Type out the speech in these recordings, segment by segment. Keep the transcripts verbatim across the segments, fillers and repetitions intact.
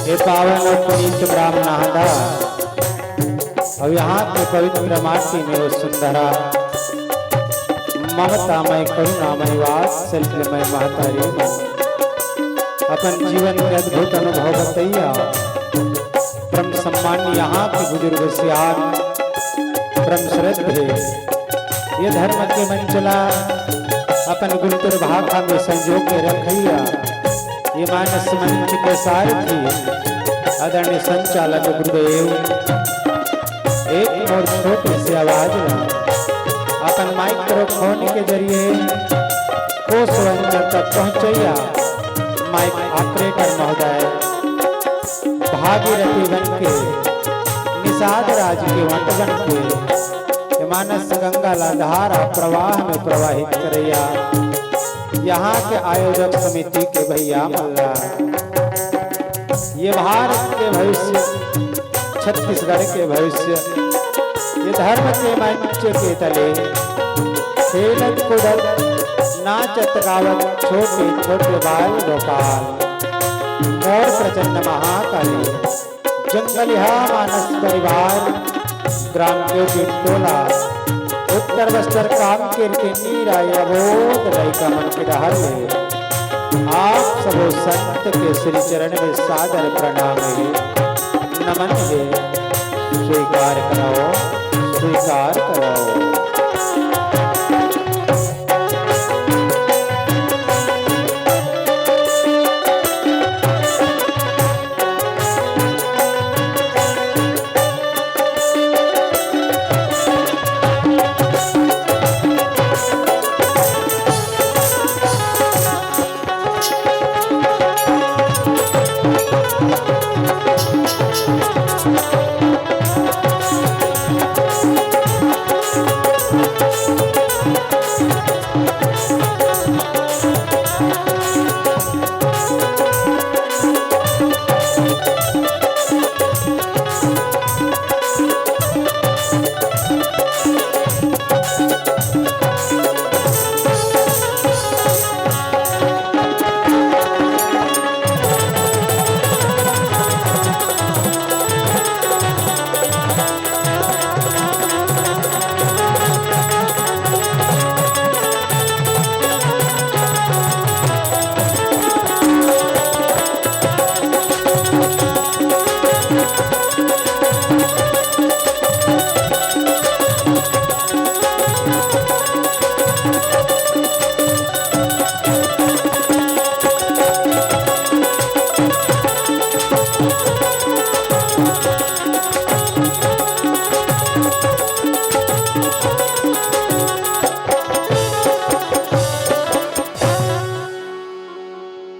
ये पावन और पुनीत ग्राम नाहदा और यहाँ के पवित्र माटी में वो सुंदरा ममतामय करुणामय वात्सल्यमय महतारी मन अपन जीवन के अद्भुत अनुभव बतैया। परम सम्मान यहाँ के बुजुर्ग सियान परम श्रद्धे ये धर्म के मंचला अपन गुंतुर भाखा में संजो के रखैया। ये मानस मंच के सारथी आदरणीय संचालक गुरुदेव, एक मोर छोटे से आवाज ला अपन माइक्रोफोन के जरिए कोसवन तक पहुंचैया। माइक ऑपरेटर महोदय, भागीरथी बन के, निषाद राज के वंट बन के, ये मानस गंगा ला धारा प्रवाह में प्रवाहित करैया। यहाँ के आयोजक समिति के भैया मल्ला, ये भारत के भविष्य, छत्तीसगढ़ के भविष्य, ये धर्म के मंच के तले खेलत कूदत नाचत गावत छोटे छोटे बाल गोपाल, मोर प्रचंड महाकाली, जंगलिहा मानस परिवार, ग्राम के टोला, उत्तर बस्तर काम के नीरा या बोध लइका मन के डहर ले आप सबो संत के श्री चरण में सादर प्रणाम हे, नमन हे। स्वीकार करो, स्वीकार करो।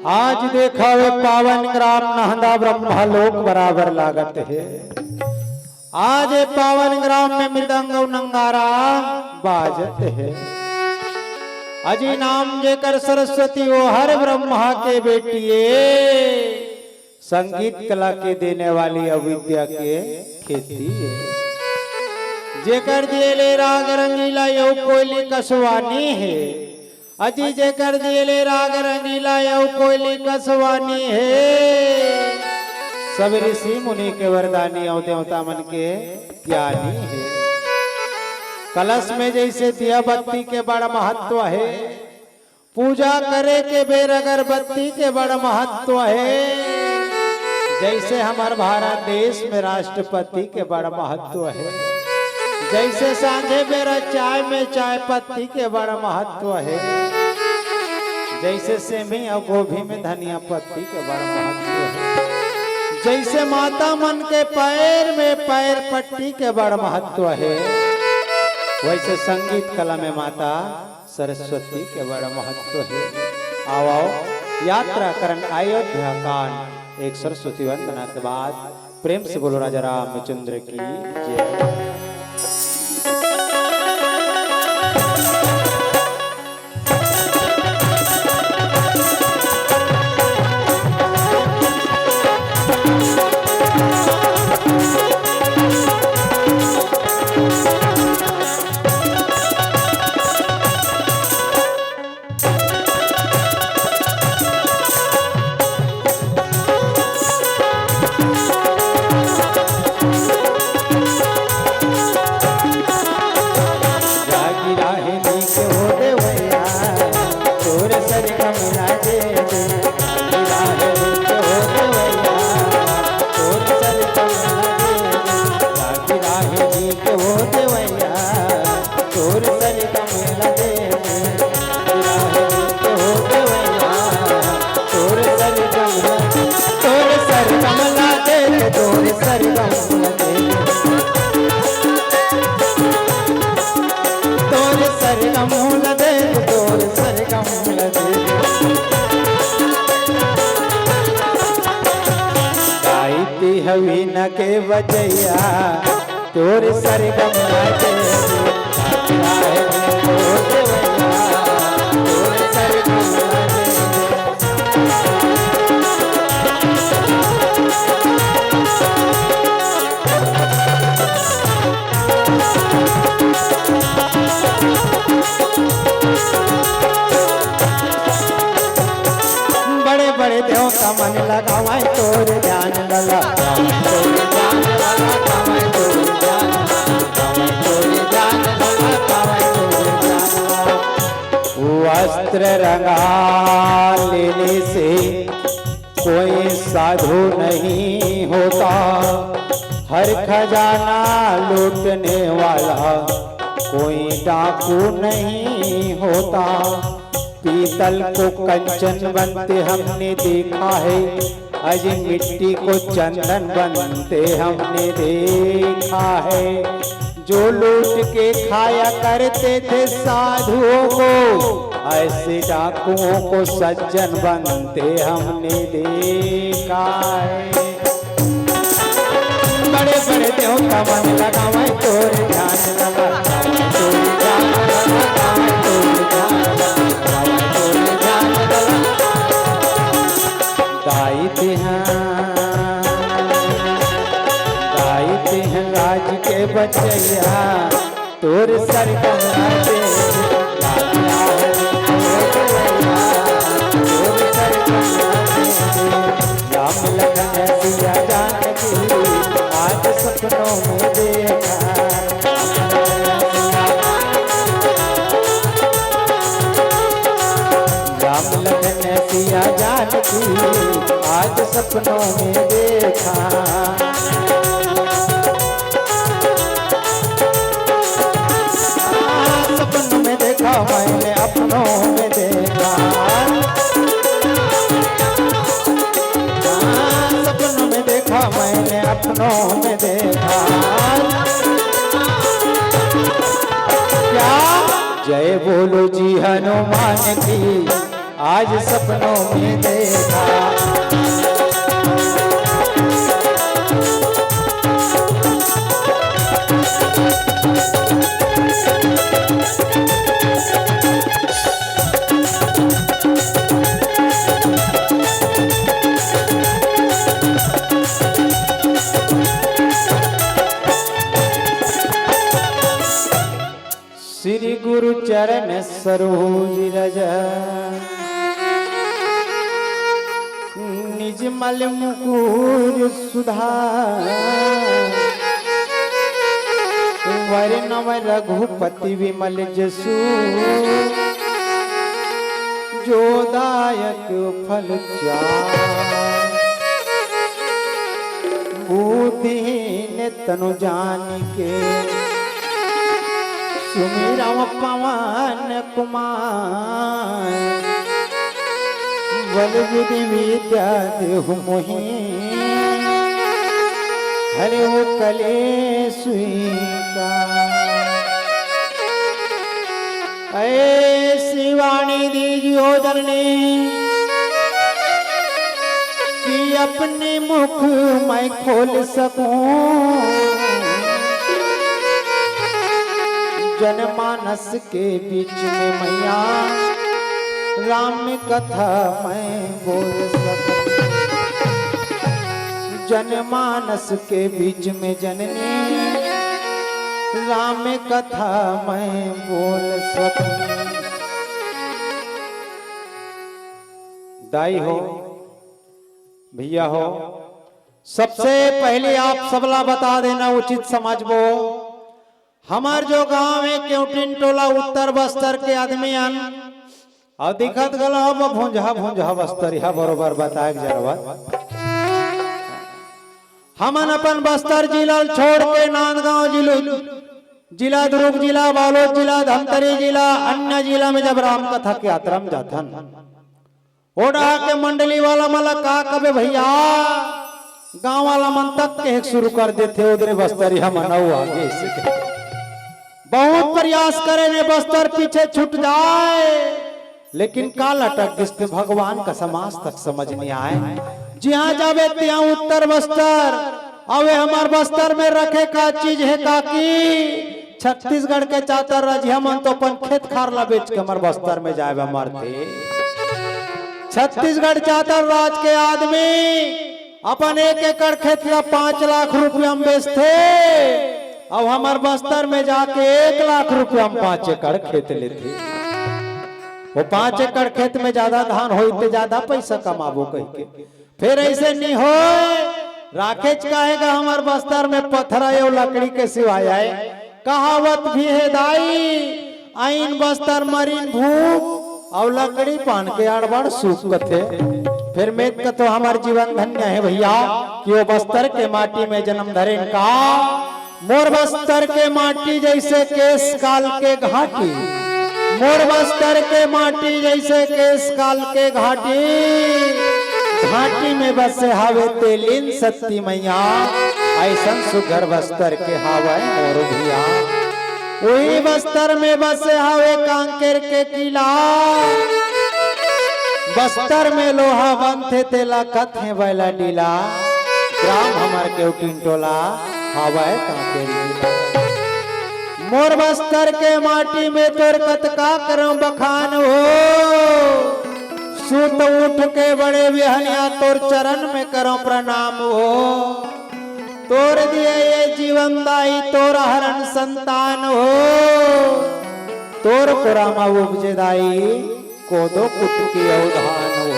आज देखा वे पावन ग्राम नहंदा ब्रह्मा लोक बराबर लागत हे। आज ये पावन ग्राम में मृदंग अउ नंगारा बाजत हे। अजी नाम जेकर सरस्वती, वो हर ब्रह्मा के बेटी ए। संगीत कला के देने वाली अविद्या के खेती ए। जेकर दिए ले राग रंगीला, यो कोयली कसवानी हे। अजी जेकर दिए ले राग रंगीला, अउ कोयली कसवानी हे। सब ऋषि मुनि के वरदानी, अउ देवता मन के ज्ञानी हे। कलश में जैसे दिया बत्ती के बड़ महत्व हे, पूजा करे के बेर अगरबत्ती के बड़ महत्व हे। जैसे हमर भारत देश में राष्ट्रपति के बड़ महत्व हे, जैसे सांझे बेरा चाय में चाय पत्ती के बड़ महत्व हे, जैसे सेमी अउ गोभी में धनिया पत्ती के बड़ महत्व हे, जैसे माता मन के पैर में पैर पट्टी के बड़ महत्व हे, वैसे संगीत कला में माता सरस्वती के बड़ा महत्व हे। आओ, आओ, यात्रा करन अयोध्या कांड, एक सरस्वती वंदना के बाद प्रेम से बोलो राजा रामचंद्र की जय। हवी न के बजैया, तोर सरगम लागे, काहे तोर देवैया, तोर सरगम लागे। बड़े बड़े देवता मन लगावै तोर ध्यान लला। वस्त्र रंगा लेने से कोई साधु नहीं होता, हर खजाना लूटने वाला कोई डाकू नहीं होता। पीतल को कंचन बनते हमने देखा है, अजय मिट्टी को चंदन बनते हमने देखा है। जो लूट के खाया करते थे साधुओं को, ऐसे डाकुओं को सज्जन बनते हमने देखा है। बड़े बड़े देवता मन लगावै तोर ध्यान लला, तोर ध्यान लला, तोर ध्यान लला, तोर ध्यान लला। दाई तेहा, दाई तेहा राज के बचैया, तोर सरगम लागे, तोर सरगम लागे। राम लखन सिया जानकी, आज सपनों में देखा। राम लखन सिया जानकी, आज सपनों में देखा। सपनों में देखा, मैंने अपनों में देखा। सपनों में देखा, मैंने अपनों में देखा। क्या? जय बोलो जी हनुमान की, आज सपनों में देखा। श्री गुरु चरण सरोज रज, निज मल मुकुर सुधार। वरनव रघुपति विमल जसु, जो दायक फल चार। बुद्धिहीन तनु जानिके, सुमिरौं पवन कुमार। बल बुद्धि विद्या देहु मोहि, हरहु कलेस विकार। ऐसी वाणी दीजियो जननी, कि अपने मुख मैं खोल सकूं। जनमानस के बीच में मैया, राम कथा मैं बोल सकूं। जनमानस के बीच में जननी, राम कथा मैं बोल सकूं। दाई हो, भैया हो, सबसे पहले आप सबला बता देना उचित समझबो। हमर जो गांव हे केवटिन टोला उत्तर बस्तर के आदमी हन, अउ दिखत घलो हव भुंजहा भुंजहा बस्तर, इहा बरोबर बताए के जरूरत। हमन अपन बस्तर जिला ल छोड़ के नांदगांव जिला, जिला दुर्ग जिला, बालोद जिला, धमतरी जिला, अन्य जिला में जब राम कथा के यात्रा में जाथन, ओ डहा के मंडली वाला मन ला का कबे भैया, गांव वाला मन तक कहे शुरू कर देथे, "ओ दे रे बस्तरी हमन अउ आगे," अइसे कहे। बहुत प्रयास करे ने बस्तर पीछे छूट जाए, लेकिन का लटक गिस ते भगवान का समाज तक समझ नहीं आए। जिहाँ जाबे तिहाँ उत्तर बस्तर। अबे हमर बस्तर में रखे का चीज हे काकी? छत्तीसगढ़ के चातर रजिया मन तो अपन खेत खार ला बेच के हमर बस्तर में जाए बर मरथे। छत्तीसगढ़ चातर राज के आदमी अपन एक एकड़ खेत ला पाँच लाख रुपया में बेचथे, अउ हमर बस्तर में जाके एक लाख रुपया में पाँच एकड़ खेत लेथे। वो पाँच एकड़ खेत में ज्यादा धान होई ते ज्यादा पैसा कमाबो कहिके। फेर ऐसे नहीं होय, राखेच काहे गा हमर बस्तर में पथरा अउ लकड़ी के सिवाय आए। कहावत भी हे दाई, आइन बस्तर मरिन भूख, अउ लकड़ी पान के अड़बड़ सुख कथे। फेर में कथों हमर जीवन धन्य हे भैया, कि वो बस्तर के माटी में जन्म धरेन का। मोर बस्तर के माटी जैसे केश काल के घाटी, मोर बस्तर के माटी जैसे केश काल के घाटी, घाटी में बसे हावे ते लीन सती मैया, ऐसन सुघर बस्तर के हावय मोर भैया। उही बस्तर में बसे हावे कांकेर के किला, बस्तर में लोहा बनथे तेला कथे बैला डीला, ग्राम हमर केवटिन टोला हावय कांकेर जिला। मोर बस्तर के माटी में तोर कतका करम बखान हो, सुत उठ के बड़े बिहनिया तोर चरण में करम प्रणाम हो। तोर दिए ये जीवन दाई तोर हरन संतान हो, तोर कोरा मा उपजे दाई कोदो कुटकी अउ धान हो।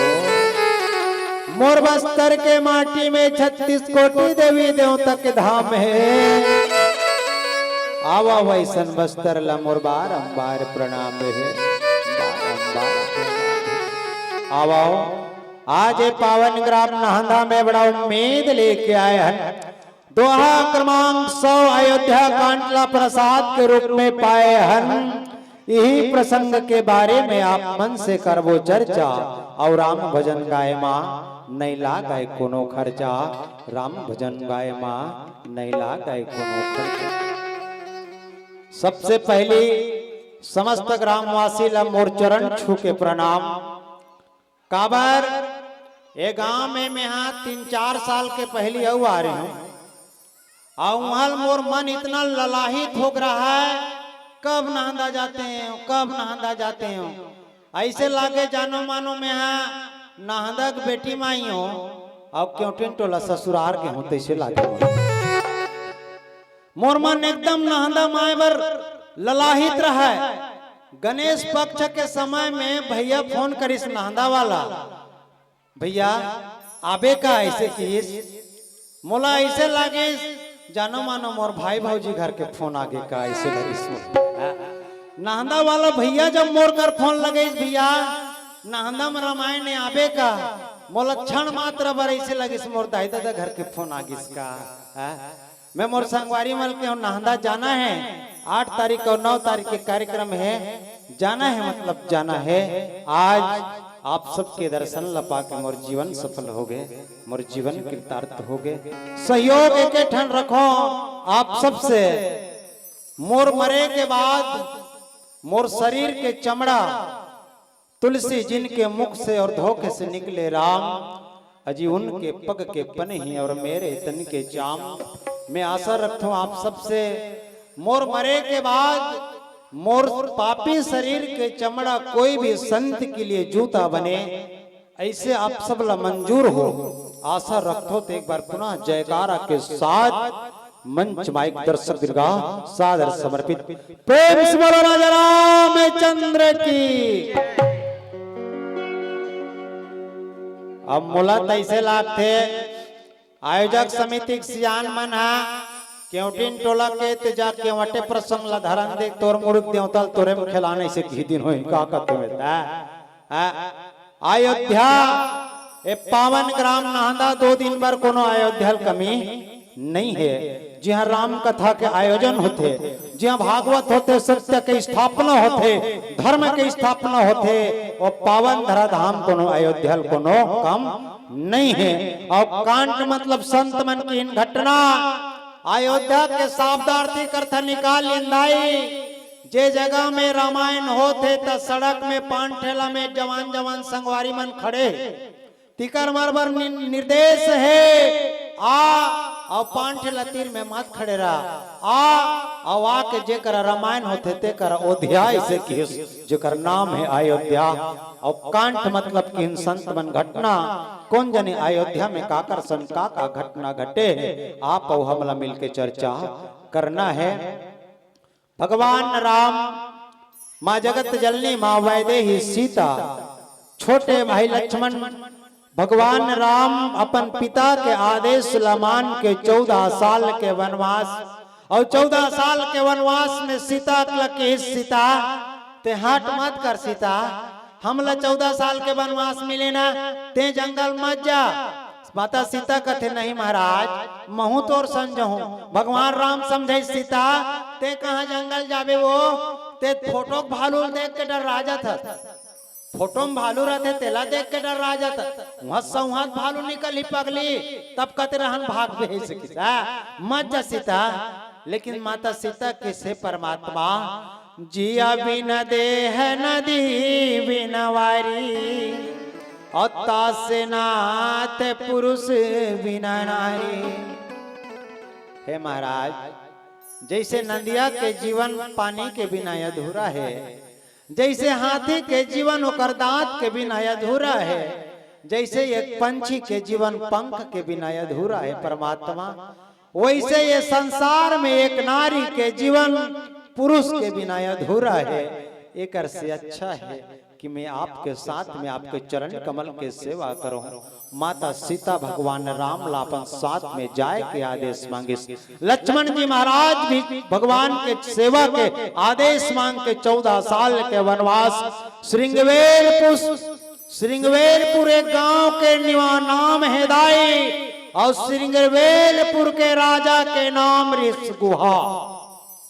मोर बस्तर के माटी में छत्तीस कोटि देवी देवता के धाम हे। आवा वैसन बस्तर ला मोर बारंबार प्रणाम हे, बारंबार प्रणाम हे। आवा, आज ये पावन ग्राम नाहंदा में बड़ा उम्मीद लेके आए हन। दोहा क्रमांक सौ अयोध्या कांड ला प्रसाद के रूप में पाए हन। यही प्रसंग के बारे में आप मन से करबो चर्चा। अउ राम भजन गाय मा नहीं लागय कोनो खर्चा, राम भजन गाय मा नहीं लागय कोनो खर्चा। सबसे पहली समस्त ग्रामवासी ला मोर चरण छू के प्रणाम। काबर ए गांव में मेहा तीन चार साल के पहली अउ आ रहे हूँ, अउ उहाँ मोर मन इतना ललाहित हो रहा है, कब नाहंदा जाते हो, कब नाहंदा जाते हो। ऐसे लागे जानो मानो मेहा नाहंदा के बेटी माई हो, अउ केवटिन टोला ससुरार के हो, तैसे लागे। मोर मन एकदम नाहंदा माए बर ललाहित रहय। गणेश पक्ष के समय में भैया फोन करिस नाहंदा वाला, "भैया आबे का?" ऐसे किहिस। मोला ऐसे लागिस जानो मानो मोर भाई भौजी घर के फोन आगे का, ऐसे लगिस मोला। नाहंदा वाला भैया जब मोर कर फोन लगइस, "भैया नाहंदा में रामायण हे आबे का?" मोला क्षण मात्र बर ऐसे लगिस मोर दाई ददा घर के फोन आगिस का। मैं मोर संगवारी मन के नाहंदा जाना हे, आठ तारीख अउ नौ तारीख के कार्यक्रम हे, जाना हे मतलब जाना हे। आज आप सबके दर्शन ल पाके मोर जीवन सफल होगे, मोर जीवन कृतार्थ होगे। सहयोग एके ठन रखों आप सबसे। मोर मरे के बाद मोर शरीर के चमड़ा तुलसी जिनके मुख से और धोखे से निकले राम, अजी उनके पग के पनही और मेरे तन के चाम। मैं आशा रखथों आप सबसे, मोर मरे के बाद मोर पापी शरीर के चमड़ा कोई भी संत के लिए जूता बने, ऐसे आप सब ला मंजूर हो। आशा रखथों तो एक बार पुनः जयकारा के साथ मंच माइक दर्शक दीर्घा सादर समर्पित। प्रेम से बोलो राजा रामचंद्र की। अब मोला तैसे लागथे, आयोजक समिति के सियान मन हा केवटिन टोला के ते जा केवटे प्रसंग ला धरन देख तोर मुरुख देवता ल तोरे में खेलाने से घी दिन होई का कहते में ता? आ, अयोध्या, ए पावन ग्राम नाहंदा दो दिन बर कोनो अयोध्या ल कमी नहीं हे। जिहाँ राम कथा के आयोजन होथे, जिहाँ भागवत होथे, सत्य के स्थापना होथे, धर्म के स्थापना होथे, वो पावन धरा धाम कोनो अयोध्या ल कोनो कम नहीं हे। अउ कांड मतलब संत मन की इन घटना अयोध्या के साबदारती करथा निकाल इंदाई। जे जगह में रामायण होथे त सड़क में पान ठेला में जवान जवान संगवारी मन खड़े हे। तिकर मर बर नि-, निर्देश हे, आ, अउ पांठ ल तीर में मत खड़े रहा, आ, अउ आके जेकर रामायण होथे, तेकर अयोध्या अइसे किहिस, जेकर नाम हे अयोध्या। अउ कांठ मतलब किहिन संत मन घटना, कोन जनी अयोध्या में काकर संग का का घटना घटे हे, आप अउ हमला मिलके चर्चा करना हे। भगवान राम, माँ जगत जननी, माँ वैदेही सीता, छोटे भाई लक्ष्मण, भगवान राम अपन पिता के आदेश ल मान के चौदह साल के वनवास, अउ चौदह साल के वनवास में सीता ल किहिस, सीता, तें हठ मत कर सीता, हमला चौदह साल के वनवास मिले ना, तें जंगल मत जा। माता सीता कथे, नहीं महाराज, महूँ तोर संग जाहूँ। भगवान राम समझाइस, सीता, तें कहाँ जंगल जाबे वो, तें फोटो के भालू ल देख के डर्रा जाथस। फोटो में भालू रथे, तेला देख के डर्रा जाथस। उहाँ सौंहत भालू निकलही पगली, तब कते रहन भागबे अइसे किहिस। मत जा सीता। लेकिन माता सीता किहिस, परमात्मा, जिया बिन देह नदी बिन वारी, अउ तासे नाथ पुरुष बिन नारी। हे महाराज, जइसे नदिया के जीवन पानी के बिना अधूरा हे, जइसे हाथी के जीवन ओकर दांत के बिना अधूरा हे, जइसे एक पंछी के जीवन पंख के बिना अधूरा हे परमात्मा, वइसे ये संसार में एक नारी के जीवन पुरुष के बिना अधूरा हे। एकर से अच्छा हे कि मैं आपके साथ में आपके चरण कमल के सेवा करूं। माता सीता भगवान राम ला अपन साथ में जाए के आदेश मांगिस। लक्ष्मण जी महाराज भी भगवान के सेवा के आदेश मांग के चौदह साल के वनवास श्रृंगवेरपुर, श्रृंगवेरपुर एक गांव के निवा नाम हे दाई, अउ श्रृंगवेरपुर के राजा के नाम रिस गुहा।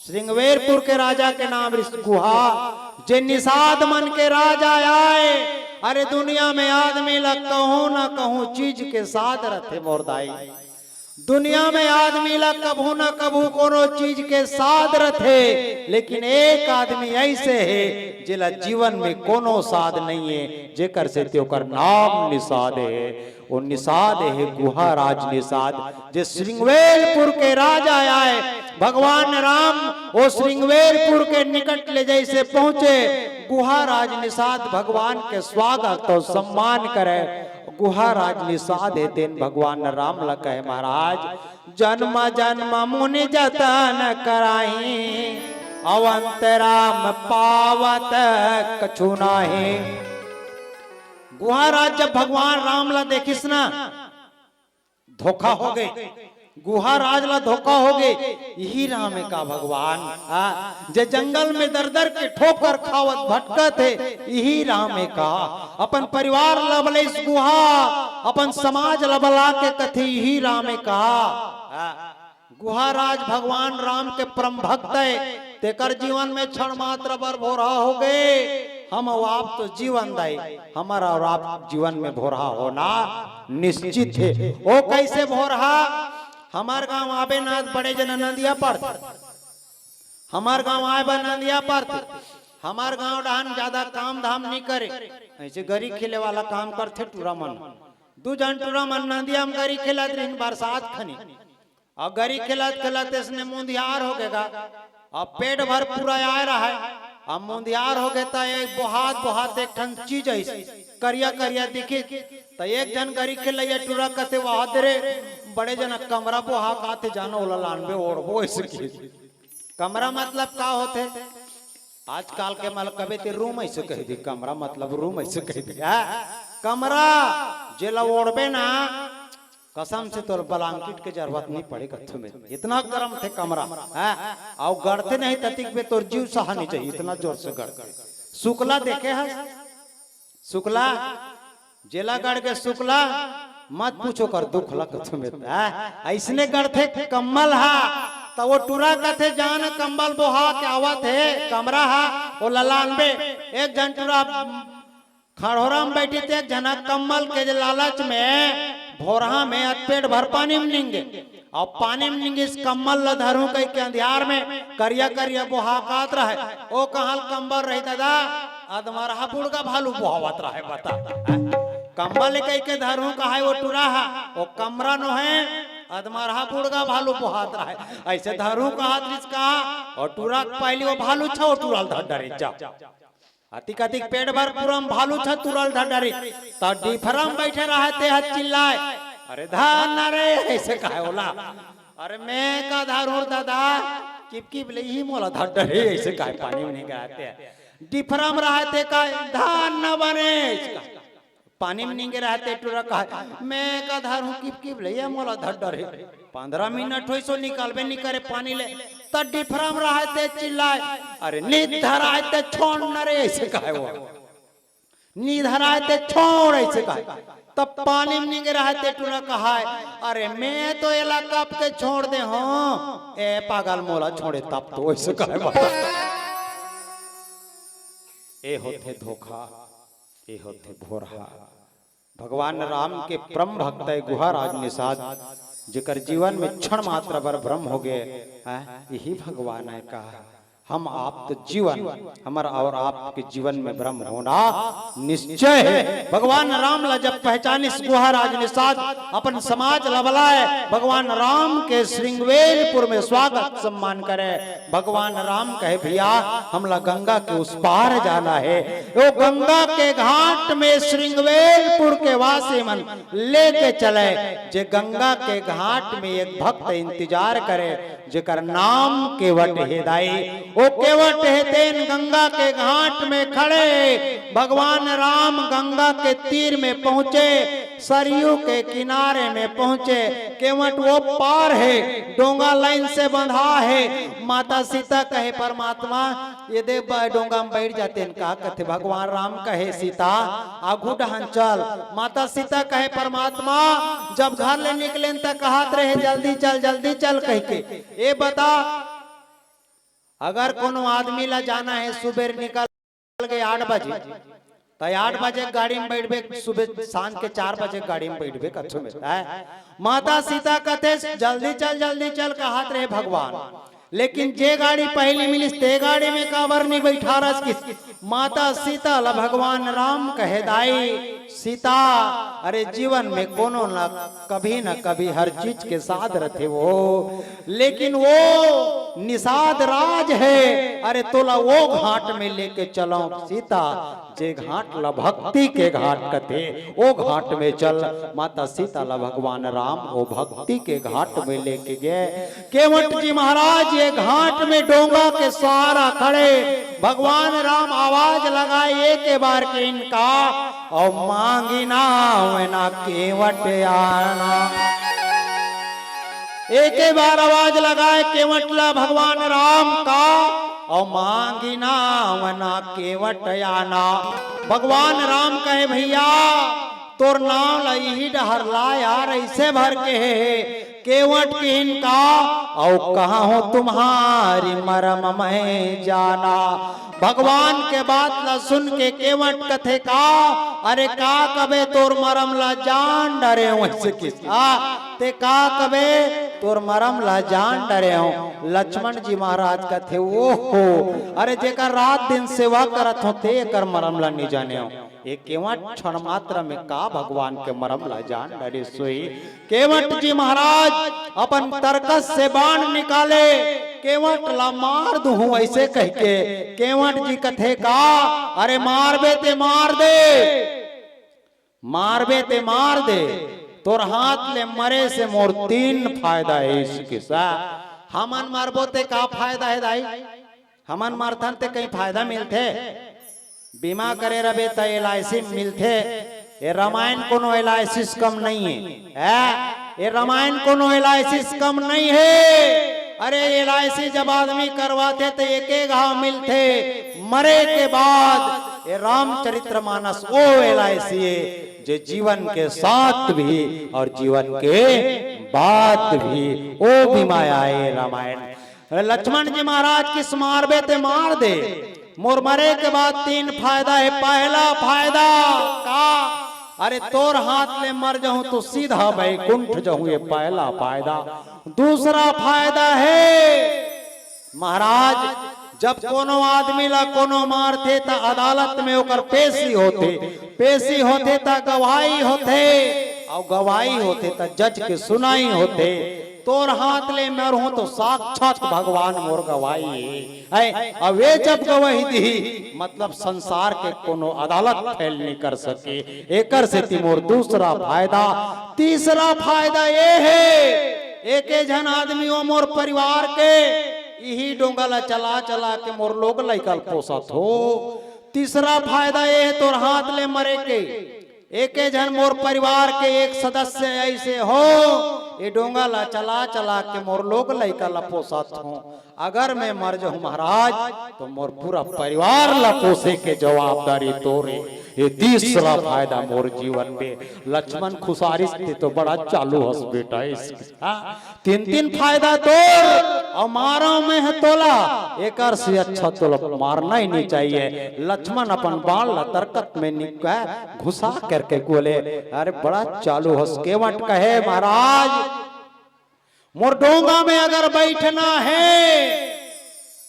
श्रृंगवेरपुर के राजा के नाम रिस गुहा, जे निषाद मन के राजा आय। अरे दुनिया में आदमी ला कहूं ना कहूं चीज के साध रथे मोर दाई। दुनिया में आदमी ला कभू ना कभू कोनो चीज के साध रथे, लेकिन एक आदमी अइसे हे जेला जीवन में कोनो साध नइ हे, जेकर सेती ओकर नाम निषाद हे। वो निषाद हे गुहा राज निषाद, जे श्रृंगवेरपुर के राजा आय। भगवान राम वो श्रृंगवेरपुर के निकट ले जइसे पहुंचे, गुहा राज निषाद भगवान के स्वागत अउ सम्मान करे। गुहा राज निषाद हे, तेन भगवान राम ला कहे, महाराज, जन्म जन्म मुनि जतन कराही, अवंत राम पावत कछु नाही। गुहा राज जब भगवान राम ला देखिस ना, धोखा हो गे, गुहा राज ला धोखा हो गे। इही राम हे का भगवान? आ, जे जंगल में दर दर के ठोकर खावत भटकत हे, इही राम हे का? अपन परिवार ला बलाइस गुहा, अपन समाज ला बला के कथे, इही राम हे का? आ, गुहा राज भगवान राम के परम भक्त हे, तेकर जीवन में क्षण मात्र बर भोरहा हो गे। हम अउ आप तो जीवन दाई, हमर अउ आप जीवन में भोरहा होना निश्चित हे। ओ कइसे भोरहा? हमर गांव आबे ना, बड़े जन नंदिया पड़थे, हमर गांव आय बर नंदिया पड़थे। हमर गांव डहन जादा काम धाम नइ करे, अइसे गरी खेले वाला काम करथे टूरा मन। दू झन टूरा मन नंदिया में गरी खेलत रहिन बरसात खनी, अउ गरी खेलत खेलत अइसने मुंधियार हो गे गा। अब पेट भर पूरा आय रहय, अब मुंधियार हो गे त एक बोहात बोहात एक ठन चीज अइस, करिया करिया दिखिस। त एक झन गरी खेलइया टूरा कथे, "वाह दे रे, बड़े जन कमरा बोहा काथे, जानो ओला लानबे ओढ़बो अइसे किहिस।" कमरा मतलब का होथे? आजकल के मन कबे ते रूम अइसे कहि दे, कमरा मतलब रूम अइसे कहि दे। हाँ? कमरा जेला ओढ़बे ना, कसम से तोर ब्लैंकेट के जरूरत नइ पड़े कथू में, इतना गरम थे कमरा। हाँ? अउ गड़थे नहीं ततिक बे तोर जीव सहा नइ जाही, इतना जोर से गड़थे। सुकला देखे हस? सुकला, जेला गड़ के सुकला, मत पूछो कर दुख ला कथू में। हाँ? अइसने गड़थे कम्बल हा, त वो टूरा कथे, "जान कम्बल बोहा के आवत हे, कमरा हा, ओला लानबे।" एक झन टूरा खड़ोरा में बइठिस, एक झना कम्बल के लालच में भोरहा में अत पेट भर पानी में निंगे। अउ पानी में निंगिस, कम्बल ल धरूं कहिके अंधियार में करिया करिया बोहा कात रहय। ओ कहाँ ल कम्बल रही दादा, अधमरहा बुड़गा भालू बोहावत रहय, बता। कम्बल कहिके धरहूं कहाय ओ टुरा हा, ओ कमरा नोहे, अदमरहा बुड़गा भालू बोहात रहय। अइसे धरहूं कहत रिहिस कहा, ओ टुरा के पहिली ओ भालू छा ओ टुरा ल धर डरे जा। अतिक अतिक पेट भर पूरा म भालू छा टुरा ल धर डरे। त डिफरा म बइठे रहय ते ह चिल्लाय, "अरे धर न रे," अइसे कहय ओला। "अरे मैं का धरहूं दादा, किप किप ले ही मोला धर डरे," अइसे कहय पानी म निंगे रहय ते। डिफरा म रहय ते कहय, "धर न बने," अइसे कहय। पानी म निंगे रहय ते टुरा कहय, "मैं का धरहूं किप किप ले, ये मोला धर डरे।" पंद्रह मिनट होइस ओ निकलबे नइ करे पानी ले, त डिफरा म रहय ते चिल्लाय, "अरे नइ धराय ते छोड़ न रे," अइसे कहय ओ। "नइ धराय ते छोड़," अइसे कहय। तब पानी म निंगे रहय ते टुरा कहय, "अरे मैं तो एला कब के छोड़ दे हंव, ए पागल मोला छोड़े तब तो," अइसे कहय बता। ए होथे धोखा, ए होथे भोरहा। भगवान राम के परम भक्त हे गुहाराज निषाद, जेकर जीवन में क्षण मात्र बर भ्रम हो गए, हैं? यही भगवान हे का? हम आप तो जीवन, हमर और आपके जीवन में भ्रम होना निश्चय हे। भगवान राम ला जब पहचानिस गुहाराज निषाद, अपन समाज ला बलाय, भगवान राम के श्रृंगवेलपुर में स्वागत सम्मान करे। भगवान राम कहे, "भैया, हमला गंगा के उस पार जाना हे।" वो गंगा के घाट में श्रृंगवेलपुर के वासी मन लेके चले, जे गंगा के घाट में एक भक्त इंतजार करे, जेकर नाम केवट हे दाई। वो केवट हे तेन गंगा के घाट में खड़े। भगवान राम गंगा के तीर में पहुंचे, सरयू के किनारे में पहुंचे। केवट वो पार हे, डोंगा लाइन से बंधा हे। माता सीता कहे, "परमात्मा, ये दे ब-, डोंगा म बइठ जातेन का कथे?" भगवान राम कहे, "सीता, आगू डहन चल।" माता सीता कहे, "परमात्मा, जब घर ले निकलेन त कहत रहे, 'जल्दी चल, जल्दी चल,' कहिके। ए बता, अगर कोनो आदमी ला जाना हे, सुबेर निकल गे आठ बजे, त आठ बजे के गाड़ी म बइठबे, सुबह सांझ के चार बजे के गाड़ी म बइठबे, कछु में, हैं?" माता सीता कथे, "जल्दी चल, जल्दी चल," कहत रहे भगवान, लेकिन जे गाड़ी पहिली मिलिस, ते गाड़ी में काबर नइ बइठारस किस? माता सीता ला भगवान राम कहे, "दाई सीता, अरे जीवन में कोनो न कभी न कभी हर चीज के साथ रथे वो, लेकिन वो निषाद राज हे। अरे तोला वो घाट में लेके चलंव सीता, जे घाट ला भक्ति के घाट कथे, वो घाट में चल।" माता सीता ला भगवान राम वो भक्ति के घाट में लेके गए। केवट जी महाराज ये घाट में डोंगा के सहारा खड़े, भगवान राम आवाज लगाए, "एके बार किहिन का, अउ मांगी नांव ना केवट आना।" एके बार आवाज लगाए केवट ला भगवान राम का, "अउ मांगी नांव ना केवट आना।" भगवान राम कहे, "भैया, तोर नांव ला इही डहर ला यार, अइसे भर के हे, हे।" केवट किहिन का, "अउ कहा हूं तुम्हारी मरम मैं जाना।" भगवान के बात ला सुन के केवट कथे का, "अरे का कबे तोर मरम ला जान डरेंव," अइसे किहिस। आ, "ते का कबे तोर मरम ला जान डरेंव।" लक्ष्मण जी महाराज कथे, "ओहो, अरे जेकर रात दिन सेवा करत हों, ते एकर मरम ला नइ जानेंव।" ए केवट क्षण मात्र में का भगवान के मरम ला जान डरिस होही। केवट जी महाराज अपन तरकस से बाण निकाले, "केवट ला मार दूहूं," अइसे कहिके। केवट जी कथे का, "अरे मारबे ते मार दे, मारबे ते मार दे, तोर हाथ ले मरे से मोर तीन फायदा हे।" अइसे किहिस। हमन मरबो ते का फायदा हे दाई? हमन मरथन ते कहीं फायदा मिलथे? बीमा करे रबे त एल आई सी मिलथे। ए रामायण कोनो एल आई सी से कम नइ हे, हैं? ए रामायण कोनो एल आई सी से कम नइ हे। अरे एल आई सी जब आदमी करवाथे त एके घांव मिलथे, मरे के बाद। ए रामचरित्र मानस ओ एल आई सी हे, जे जीवन के साथ भी अउ जीवन के बाद भी ओ बीमा आय रामायण। लक्ष्मण जी महाराज किहिस मारबे ते मार दे, मोर मरे के बाद तीन फायदा हे। पहला फायदा का? अरे तोर हाथ ले मर जाहूं तो सीधा बैकुंठ जाहूं, ये पहला फायदा। दूसरा फायदा हे महाराज, जब कोनो आदमी ला कोनो मारथे, त अदालत में ओकर पेशी होथे, पेशी होथे, त गवाही होथे, अउ गवाही होथे, त जज के सुनाई होथे। तोर हाथ ले मरहूं, तो साक्षात भगवान मोर गवाही हे। है, अब वे जब गवाही दिही, मतलब संसार के कोनो अदालत फेल नहीं कर सके। एकर सेती मोर दूसरा फायदा, तीसरा फायदा ये हे, एके झन आदमी हो मोर परिवार के, इही डोंगा ला चला चला के मोर लोग लइका ल पोसत हो। तीसरा फायदा ये हे तोर हाथ ले मरे के, एके झन मोर परिवार के एक सदस्य ऐसे हो, ये डोंगा ला चला चला के मोर लोग लइका ला पोसत हो। अगर मैं मर जाहूं महाराज, तो मोर पूरा परिवार ला पोसे के जवाबदारी तोरे। ये तीसरा फायदा मोर जीवन में। लक्ष्मण खुसारिस, ते तो बड़ा चालू हस बेटा। इस, हाँ, तीन तीन फायदा तोर, अउ मारो मैं ह तोला। एकर से अच्छा तोला मारना ही नहीं चाहिए। लक्ष्मण अपन बाण ला तरकत में निका घुसा करके बोले, अरे बड़ा चालू हस केवट कहे महाराज, मोर डोंगा में अगर बैठना है,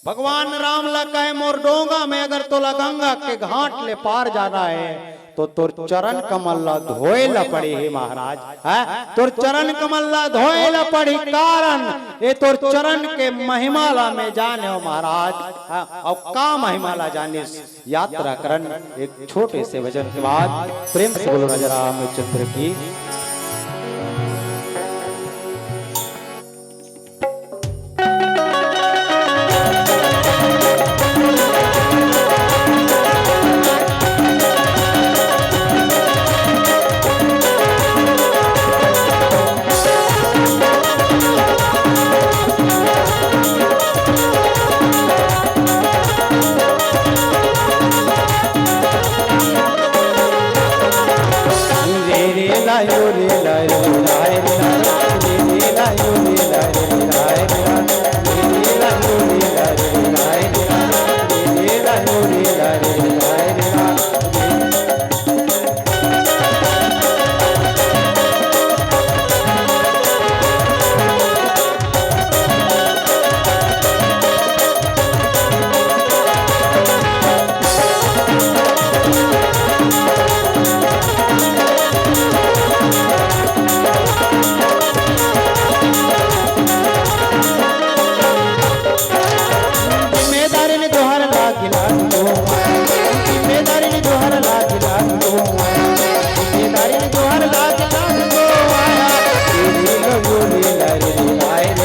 भगवान राम ला कहे, मोर डोंगा में अगर तोला गंगा के घाट ले पार जाना है, तो तोर चरण कमल ला धोए ला पड़ी हे महाराज। है, तोर चरण कमल ला धोए ला पड़ी, कारण ये तोर चरण के महिमा ला मैं जाने हो महाराज। हाँ, अउ का महिमा ला जानिस? यात्रा करन एक छोटे से भजन के बाद प्रेम से बोलो राजा रामचंद्र की। जिम्मेदारी ने जोहर लागी लागी ओ, जिम्मेदारी ने जोहर लागी लागी ओ, जिम्मेदारी ने जोहर लागी लागी ओ, आया।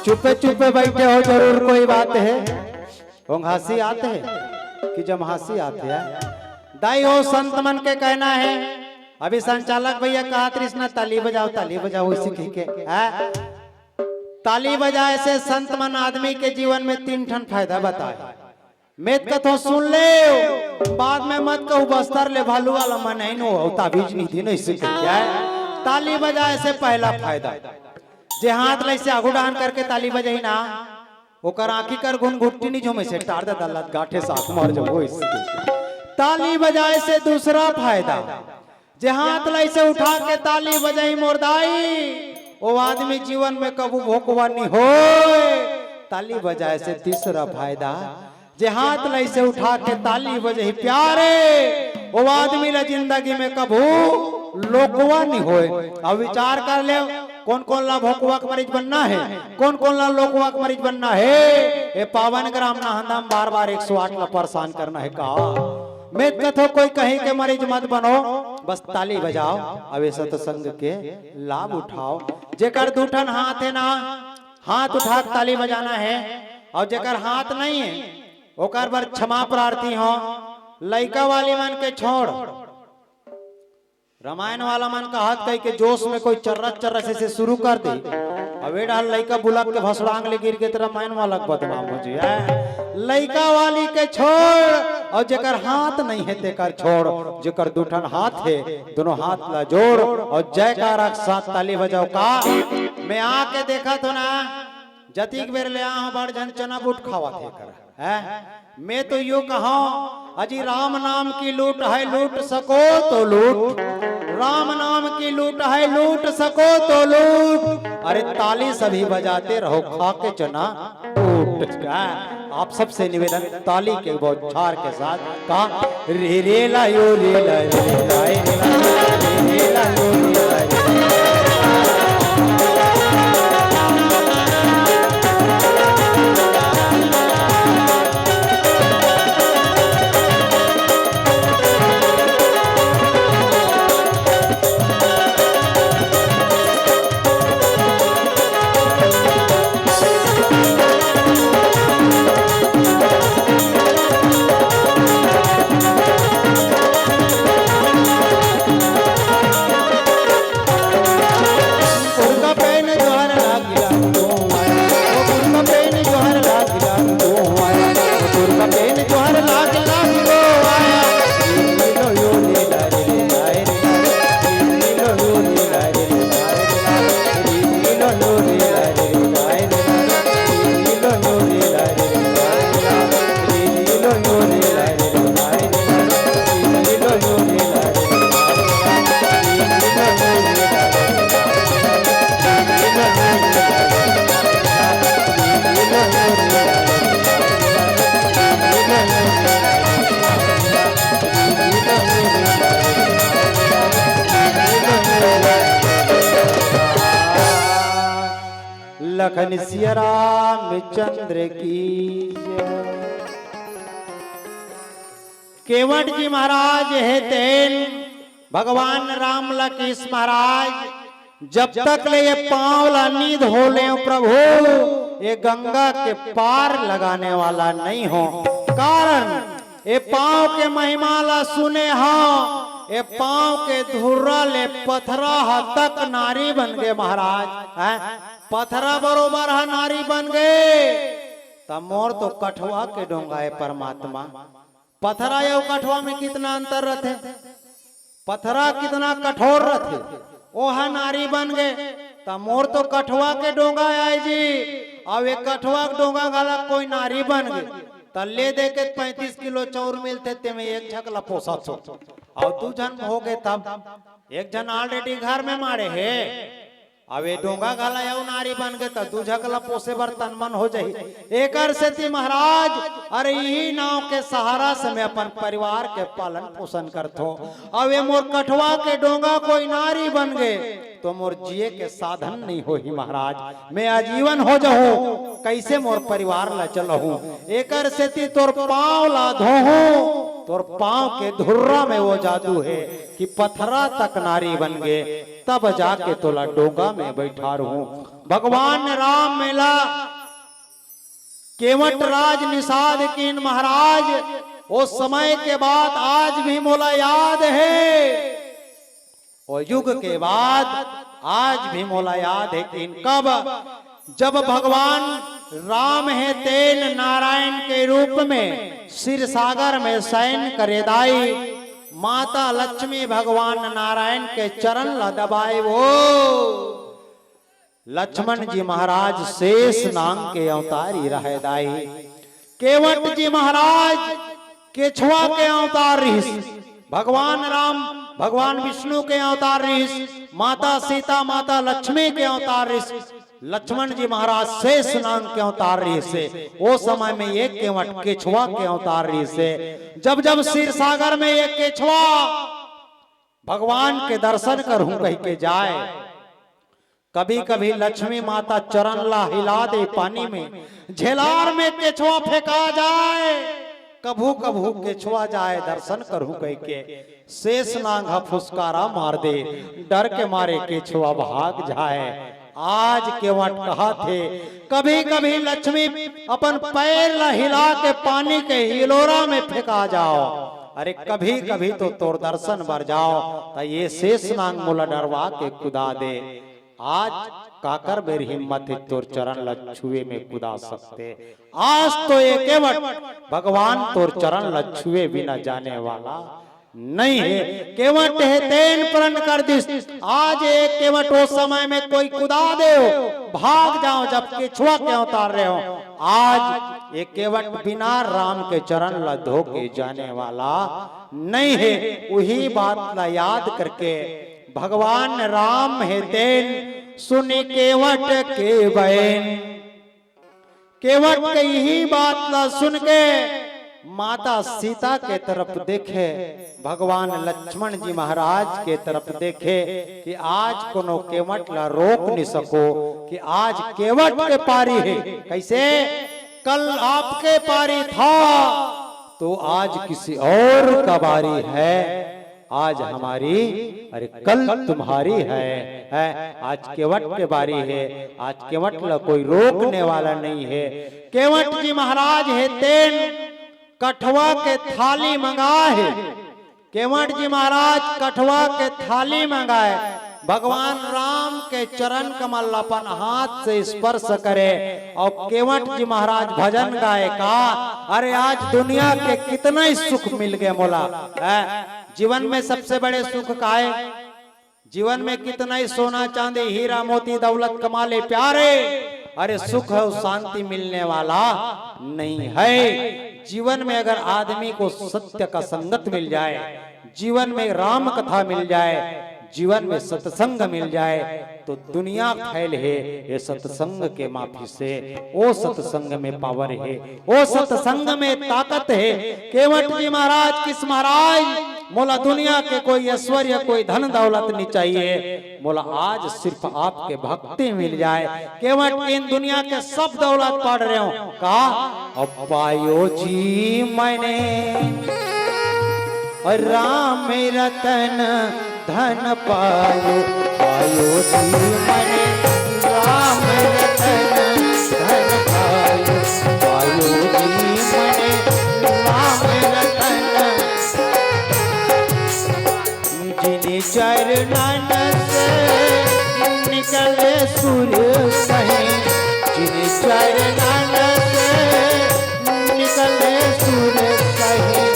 चुप्पे चुप्पे बैठे हो, जरूर कोई बात है। ओंघासी आत हे कि जम्हासी आत हे? दाई हो, संत मन के कहना हे, अभी संचालक भैया कहत रहिस ना, "ताली बजाओ, ताली बजाओ," इसी कहि के, हैं? ताली बजाए से संत मन आदमी के जीवन में तीन ठन फायदा बताए। मैं त कथों सुन ले, बाद में मत कहू बस्तर ले भालू वाला मन हे नो, ताबीज नहीं दी, नहीं सीखे क्या है? ताली बजाए से पहला फायदा, जे हाथ ला ऐसे आगू डाहन करके ताली बजाही ना, ओकर आँखी कर घुन घुट्टी नहीं झूमे से टार दे दल्लत गांठे साथ मर जाबो इसके। ताली बजाए से दूसरा फायदा, जे हाथ ला ऐसे उठा के ताली बजाही मोर दाई, ओ आदमी जीवन में कभू भोकवा नहीं होए। ताली बजाए से तीसरा फायदा, जे हाथ ला ऐसे उठा के ताली बजाही प्यारे, ओ आदमी ला जिंदगी में कभू लोकवा नहीं होए। अब विचार कर ले, कोन कोन ला भोकवा के मरीज बनना हे, कोन कोन ला लोकवा के मरीज बनना हे। ए पावन ग्राम नाहंदा म बार बार एक सौ आठ ला परेशान करना हे का? मैं त कथों कोई कहीं के मरीज मत बनो, बस ताली बजाओ, अउ ए सत्संग के लाभ उठाओ। जेकर दू ठन हाथ हे ना, हाथ उठा के ताली बजाना हे, अउ जेकर हाथ नहीं हे, ओकर बर क्षमा प्रार्थी हों। लइका वाली मन के छोड़, रामायण वाला मन कहत कहि के जोश में कोई चर्रस चर्रस ऐसे शुरू कर दे, अबे डाल लइका बुलक के भसड़ांग ले गिर के तेरा मैन वाला के बदनाम हो जी, हैं? लइका वाली के छोड़, अउ जेकर हाथ नहीं हे तेकर छोड़, जेकर दू ठन हाथ हे, दोनों हाथ ला जोड़ अउ जयकारा के साथ ताली बजाव का। मैं आके देखत हों ना, जतिक बेर ले आहों बड़ झन चना बूट खावत हे कर, हैं? मैं तो यो कहूं, अजी राम नाम की लूट है, लूट सको तो लूट, राम नाम की लूट है, लूट सको तो लूट। अरे ताली सभी बजाते रहो, खा के चना बूट। हैं? आप सबसे निवेदन, ताली के बौछार के साथ का, रे रे ला यो रे ला रे ला रे ला, रे रे ला यो रे ला रे ला। लखन सिया रामचंद्र की जय। केवट जी महाराज हे तेन भगवान राम ला किहिस महाराज, जब तक ले ये पांव ला नींद हो ले प्रभु, ये गंगा के पार लगाने वाला नहीं हो। कारण ये पांव के महिमा ला सुने हो, ये पांव के धुर्रा ले पथरा ह तक नारी बन गे महाराज, हैं? पथरा बरोबर ह नारी बन गे। त मोर तो कठवा के डोंगा हे परमात्मा, पथरा अउ कठवा में कितना अंतर रथे? पथरा कितना कठोर रथे, ओहा नारी बन गे, त मोर तो कठवा के डोंगा आय जी। अब एक कठवा के डोंगा घला कोई नारी बन गे, त ले दे के पैंतीस किलो चाउर मिलथे, तेमे एक झक ला पोसत हो, अउ दू झन हो गे, तब एक झन already घर में माड़े हे, अब ये डोंगा घला अउ नारी बन गे, त दू झक ला पोसे बर तन मन हो जाही। एकर सेती महाराज, अरे इही नाव के सहारा से मैं अपन परिवार के पालन पोषण करथों। अब ये मोर कठवा के डोंगा कोई नारी बन गे, तो मोर जिए के साधन नहीं होही महाराज, मैं आजीवन हो जाहूं, कैसे मोर परिवार ला चलाहूं? एकर सेती तोर पांव ला धोहूं, तोर पांव के धुर्रा में वो जादू हे कि पथरा तक नारी बन गे, तब जाके तोला डोंगा में बैठारहूं। भगवान राम मेला केवट राज निषाद किहिन महाराज, ओ समय के बात आज भी मोला याद हे, ओ युग के बात आज भी मोला याद हे किहिन कब, जब भगवान राम हे तेन नारायण के रूप में क्षीर सागर में शयन करे दाई, माता लक्ष्मी भगवान नारायण के चरण ला दबाए वो। लक्ष्मण जी महाराज शेष नांग के अवतारी रहे दाई। केवट जी महाराज केछवा के अवतार रिहिस। भगवान राम, भगवान विष्णु के अवतार रिहिस। माता सीता, माता लक्ष्मी के अवतार रिहिस। लक्ष्मण जी महाराज शेष नांग के अवतार रिहिस हे। ओ समय में ये केवट केछवा के अवतार रिहिस हे। जब जब क्षीर सागर में ये केछवा भगवान के दर्शन करहूं कहि के जाए, कभी-कभी लक्ष्मी माता चरण ला हिला दे पानी में, झेलार में केछवा फेंका जाए, कभू-कभू केछवा जाए दर्शन करहूं कहिके, शेष नांग ह फुसकारा मार दे, डर के मारे केछवा भाग जाए। आज केवट कहत हे, कभी-कभी लक्ष्मी अपन पैर ला हिला के पानी के हिलोरा में फेंका जाओ, अरे कभी-कभी तो तोर दर्शन बर जाओ, त ये शेष नांग मोला डरवा के कुदा दे। आज काकर मेर हिम्मत हे तोर चरण ल छुए में कुदा सकथे? आज तो ये केवट भगवान तोर चरण ल छुए बिना जाने वाला नहीं हे। केवट हे तेन प्रण कर दिस। आज ये केवट ओ समय में कोई कुदा देव, भाग जाओ, जब केछुआ के अवतार रहे हो। आज ये केवट बिना राम के चरण ल धो के जाने वाला नहीं हे। उही बात ल याद करके भगवान राम हे तेन सुनि केवट के बैन। केवट के इही बात ला सुन के माता सीता के तरफ देखे, भगवान लक्ष्मण जी महाराज के तरफ देखे कि आज कोनो केवट ला रोक नहीं सको, कि आज केवट के पारी हे। कैसे? कल आपके पारी था तो आज किसी और का बारी है। आज हमारी, अरे, कल तुम्हारी है, है। आज केवट के बारी हे, आज केवट ला कोई रोकने वाला नहीं हे। केवट जी महाराज हे तेन कठवा के थाली मंगाए हे। केवट जी महाराज कठवा के थाली मंगाए, भगवान राम के चरण कमल अपन हाथ से स्पर्श करे अउ केवट जी महाराज भजन गाए का, अरे, आज दुनिया के कितना ही सुख मिल गए मोला, है? जीवन में सबसे बड़े सुख का हे? जीवन में कितना ही सोना चांदी हीरा मोती दौलत कमा ले प्यारे, अरे, सुख अउ शांति मिलने वाला नहीं है। जीवन में अगर आदमी को सत्य का संगत मिल जाए, जीवन में राम कथा मिल जाए, जीवन में सत्संग मिल जाए, तो दुनिया फैल हे ये सत्संग के माफी से। ओ सत्संग में पावर हे, ओ सत्संग में ताकत हे। केवट जी महाराज किस महाराज, मोला दुनिया के कोई ऐश्वर्य, कोई धन दौलत नहीं चाहिए, मोला आज सिर्फ आपके भक्ति मिल जाए। केवट इन दुनिया के सब दौलत पाड़ रहे हो का? अब पायो जी मैंने राम रतन धन पायो, पायो जी मैंने राम रतन धन पायो, पायो जी मैंने राम रतन। जिन चरणन से निकले सुर सही, जिन चरणन से निकले सुर सही,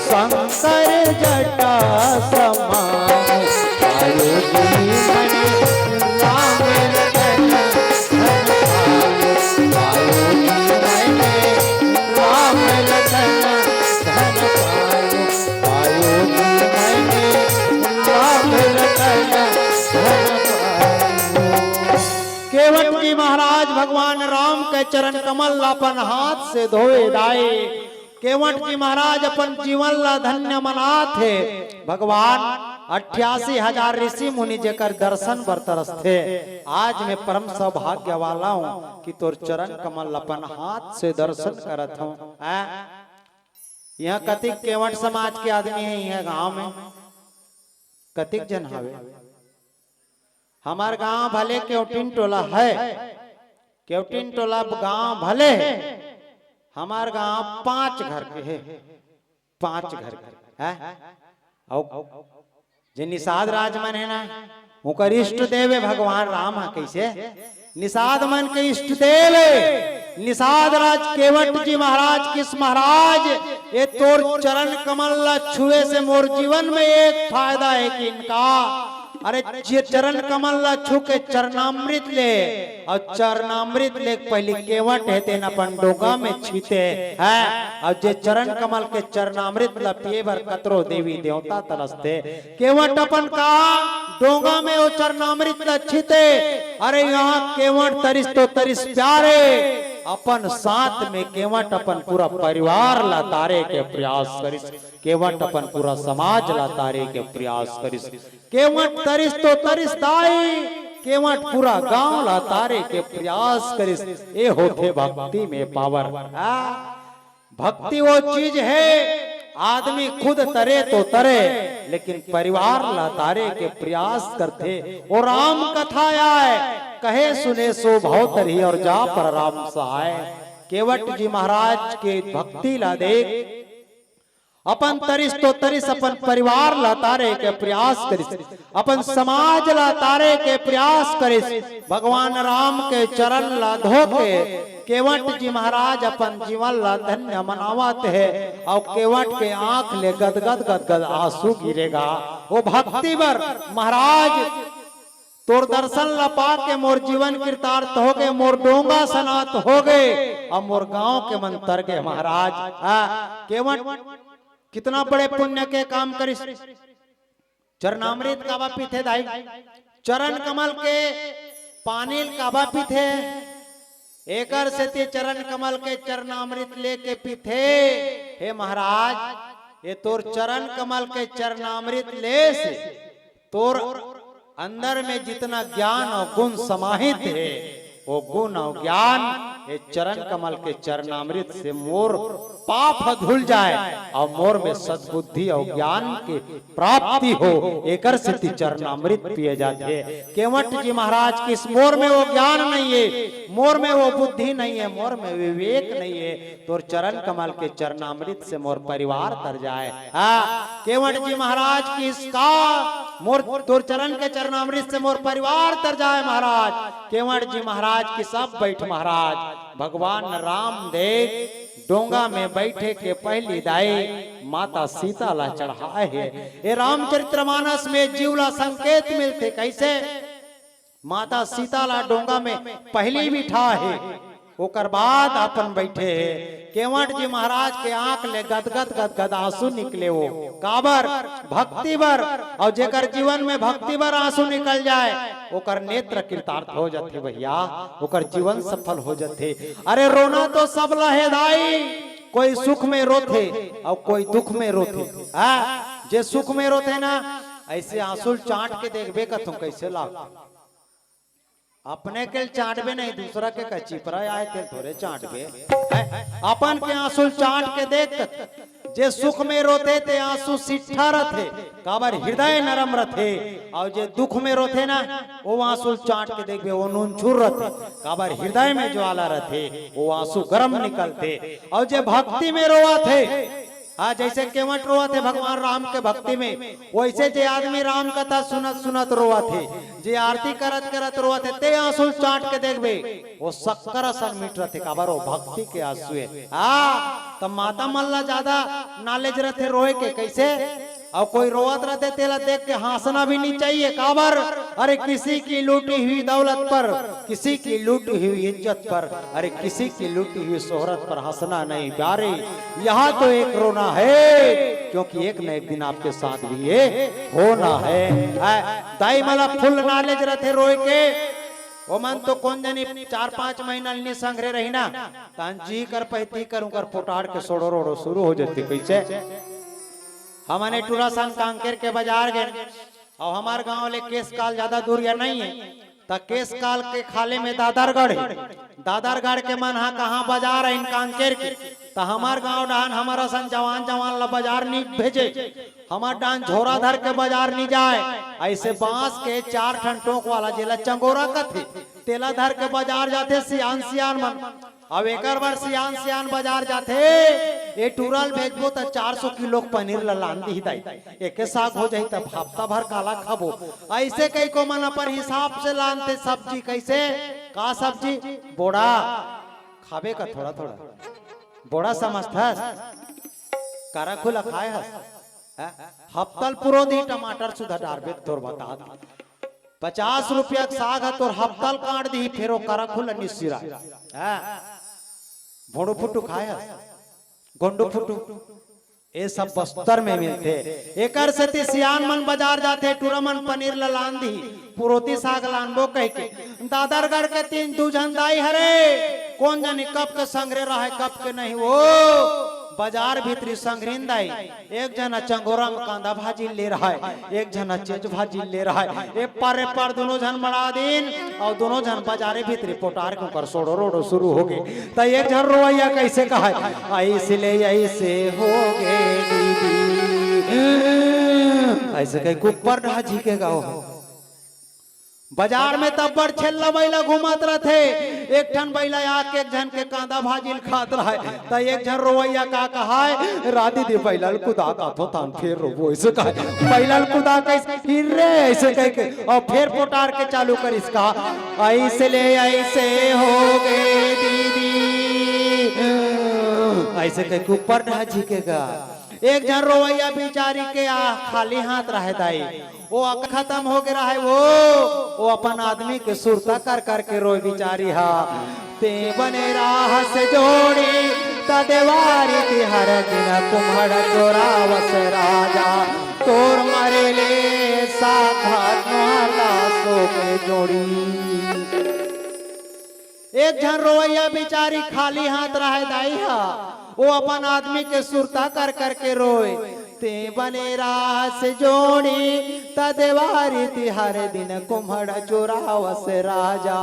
शंकर जटा समान। पायो जी मैंने राम रतन धन पायो, पायो जी मैंने राम रतन धन पायो, पायो जी मैंने राम रतन धन पायो। केवट जी महाराज भगवान राम के चरण कमल ला अपन हाथ से धोए दाए। केवट जी महाराज अपन जीवन ला धन्य मनात हे। भगवान अट्ठासी हजार ऋषि मुनि जेकर दर्शन बर तरसथे। आज मैं परम सौभाग्य वाला हूँ कि तोर चरण कमल ला अपन हाथ से दर्शन करत हूँ। आ? यहाँ कतिक केवट समाज के आदमी हे यहाँ गांव में? कतिक जन हवे? हमर गांव भले केवटिन टोला हे, केवटिन टोला गांव भले हे, हमर गांव पांच घर के हे, पांच घर के, हैं? अउ जे निषाद राज मन हे ना, ओकर इष्ट देव हे भगवान राम ह। कइसे? निषाद मन के इष्ट देव हे। निषाद राज केवट जी महाराज, किस महाराज, ये तोर चरण कमल ला छुए से मोर जीवन में एक फायदा हे कि इनका, अरे, जे चरण कमल ला छू के चरणामृत ले, अउ चरणामृत ले पहली केवट हे तेन अपन डोंगा में छीते हे, अउ जे चरण कमल के चरणामृत ला पिए बर कतरो देवी देवता तरसथे। केवट अपन का डोंगा में ओ चरणामृत ला छीते। अरे, यहाँ केवट तरिस तो तरिस प्यारे, अपन साथ में केवट अपन पूरा परिवार ला तारे के प्रयास करिस। केवट अपन पूरा समाज ला तारे के प्रयास करिस। केवट तरिस तो तरिस दाई, केवट पूरा गांव ला तारे के प्रयास करिस। ए होथे भक्ति में पावर। आ, भक्ति वो चीज हे, आदमी खुद तरे तो तरे, लेकिन परिवार ला तारे के प्रयास करथे। ओ राम कथा आय, कहे सुने सो भव तरही अउ जा पर राम सहाय। केवट जी महाराज के भक्ति ला देख, अपन तरिस तो तरिस, अपन परिवार ला तारे के प्रयास करिस, अपन समाज ला तारे के प्रयास करिस। भगवान राम के चरण ला धो के केवट जी महाराज अपन जीवन ला धन्य मनावत हे, अउ केवट के आंख ले गदगद गदगद आंसू गिरेगा। वो भक्ति बर महाराज, तोर दर्शन ला पाके मोर जीवन कृतार्थ होगे, मोर डोंगा सनात होगे, अउ मोर गांव के मन तरगे महाराज। आ, केवट कितना बड़े पुण्य के काम करिस। चरणामृत काबा पीथे दाई? चरण कमल के पानी ल काबा पीथे? एकर सेती चरण कमल के चरणामृत लेके पीथे। हे महाराज, ये तोर चरण कमल के चरणामृत ले से तोर अंदर में जितना ज्ञान अउ गुण समाहित हे, वो गुण अउ ज्ञान ये चरण कमल के चरणामृत से मोर पाप ह धुल जाए अउ मोर में सद्बुद्धि अउ ज्ञान के प्राप्ति हो, एकर सेती चरणामृत पिए जाथे। केवट जी महाराज किस, मोर में वो ज्ञान नहीं है, मोर में वो बुद्धि नहीं है, मोर में विवेक नहीं है, तोर चरण कमल के चरणामृत से मोर परिवार तर जाए। हाँ, केवट जी महाराज किस का, मोर तोर चरण के चरणामृत से मोर परिवार तर जाए महाराज। केवट जी महाराज किस, अब बैठ महाराज। भगवान राम देख डोंगा में बैठे के पहली दाई माता सीता ला चढ़ाए हे। ए रामचरितमानस में जीव ला संकेत मिलथे, कैसे? माता सीता ला डोंगा में पहली बिठा हे, ओकर बाद अपन बैठे हे। केवट जी महाराज के आंख ले गदगद गदगद आंसू निकले हो। काबर? भक्ति बर। अउ जेकर जीवन में भक्ति बर आंसू निकल जाए, ओकर नेत्र कृतार्थ हो जाथे भैया, ओकर जीवन सफल हो जाथे। अरे रोना तो सब ला हे दाई, कोई सुख में रोथे अउ कोई दुख में रोथे। हाँ, जे सुख में रोथे ना, ऐसे आंसू ल चांट के देखबे कथों कैसे लाग। अपने के ल चांटबे नहीं, दूसरा के का चिपरा आए ते थोरे चांटबे। हैं? अपन के आंसू ल चांट के देख, जे सुख में रोथे ते आंसू सिट्ठा रथे, काबर हृदय नरम रथे, अउ जे दुख में रोथे ना, वो आंसू ल चांट के देखबे, वो नूनछुर रथे, काबर हृदय में ज्वाला रथे, वो आंसू गरम निकलथे। अउ जे भक्ति में रोवत हे, हाँ, जैसे केवट रोवत हे भगवान राम के भक्ति में, वैसे जे आदमी राम कथा सुनत सुनत रोवत हे, जे आरती करत करत रोवत हे, ते आंसू ल चांट के देखबे, वो शक्कर असन मीठ रथे, काबर वो भक्ति के आंसू हे। हाँ, त माता मन ला ज्यादा knowledge रथे रोए के, कैसे? अउ कोई रोवत रथे, तेला देख के हंसना भी नहीं चाहिए, काबर? अरे, किसी की लूटी हुई दौलत पर, किसी की लूटी हुई इज्जत पर, अरे, किसी की लूटी हुई शोहरत पर हंसना नहीं प्यारे, यहाँ तो एक रोना है, क्योंकि एक न एक दिन आपके साथ भी ये होना है। आ, दाई मन ला full knowledge रथे रोए के, ओमन तो कोन जनी चार पांच महीना नी संघरे रही ना, तहन जी कर पैती कर उंकर पोटार के सोड़ो रोड़ो शुरू हो जाथे। कैसे? हमन ए टूरा सन कांकेर के बाजार गेन, अउ हमर गांव ले केसकाल ज्यादा दूरिया नहीं है, त केसकाल के खाले में दादरगढ़ हे। दादरगढ़ के मन हा कहाँ बाजार आइन कांकेर के, त हमर गांव डहन हमर असन जवान जवान ला बाजार नी भेजे, हमर डहन झोरा धर के बाजार नी जाए। ऐसे बांस के चार ठन टोंक वाला, जेला चंगोरा कथे, तेला धर के बाजार जाथे सियान सियान मन। अब एकर बर सियान सियान बाजार जाथे, ए टूरा ल भेजबो त चार सौ किलो के पनीर ल लान दिही दाई, एके साग हो जाही, तब हफ्ता भर काला खाबो। ऐसे कई को मन अपन हिसाब से लानथे सब्जी। कैसे? का सब्जी? बोड़ा। खाबे का थोड़ा थोड़ा? बोड़ा समझथस? करखुला खाए हस? हैं? हफ्ता ल पुरो दिही, टमाटर सुधा डारबे त तोर बता दे। पचास रुपया के साग ह तोर हफ्ता ल काट दिही, फेर ओ करखुला निसिरा। हैं? भोंडू फुटू खाए हस? गोंडू फुटू। ए सब बस्तर में मिलथे। एकर सेती सियान मन बाजार जाथे, टूरा मन पनीर ल लान दिही, पुरोती साग लानबो कहिके। दादरगढ़ के तीन दू झन दाई हरे, कोन जनी कब के संघरे रहय, कब के नहीं, वो बाजार भीतरी संघरिन दाई, एक झन चंगोरा में कांदा भाजी ले रहय, एक झन चेच भाजी ले रहय। ए पर, ए पर दुनों झन मड़ा दिन, अउ दुनों झन बाजारे भीतरी पोटार के उंकर सोड़ो रोड़ो शुरू होगे। त एक झन रोवइया कैसे कहय, "ऐसे ले ऐसे होगे दीदी।" ऐसे कहिके ऊपर ढाजी के गाओ। बाजार में तब बड़ छेल्ला बइला घूमत रथे। एक ठन बइला आके एक झन के कांदा भाजी ल खात रहय, त एक झन रोवइया का कहय, "राधी दे बइला ल कुदा काथो तान फेर रोबो," अइसे कहय। बइला ल कुदा कइस, "हिर रे," अइसे कहिके, अउ फेर पोटार के चालू करिस का, "अइसे ले अइसे होगे दीदी," अइसे कहिके ऊपर डहा झिकेगा। एक झन रोवइया बिचारी के आ खाली हाथ रहय दाई, ओ अक खतम होगे रहय वो, ओ अपन आदमी के सुरता कर कर के रोय बिचारी हा। "ते बने राहस जोड़ी त देवारी तिहार दिन कुम्हड़ चोरावस राजा, तोर मरे ले साखात नोहर दासो के जोड़ी।" एक झन रोवइया बिचारी खाली हाथ रहय दाई हा, ओ अपन आदमी के सुरता कर कर के रोय, "ते बने रास जोड़ी त देवारी तिहार दिन कुम्हड़ चोरावस राजा,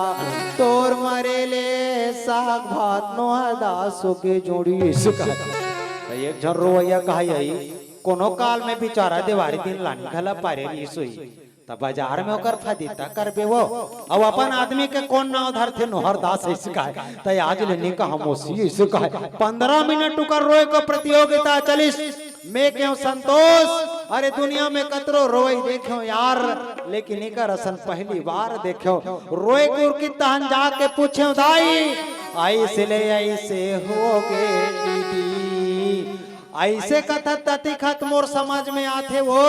तोर मरे ले साग भात नोहर दासो के जोड़ी," अइसे कहय। त एक झन रोवइया कहय, "अई, कोनो काल में बिचारा देवारी दिन लानी घला पारे रहिस होही।" त बाजार में ओकर फदिता करबे वो। अउ अपन आदमी के कोन नांव धरथे, नोहर दास अइसे कहय। त आज ले नी कहंव मौसी अइसे कहय। पंद्रह मिनट ओकर रोय के प्रतियोगिता चलिस। मैं केहेंव संतोष, अरे दुनिया में कतरो रोवई देखेंव यार, लेकिन एकर असन पहली बार देखेंव। रोय के उरकित तहन जाके पूछेंव, "दाई, अइसे ले अइसे होगे दीदी?" अइसे कथत तती खत मोर समझ में आथे वो,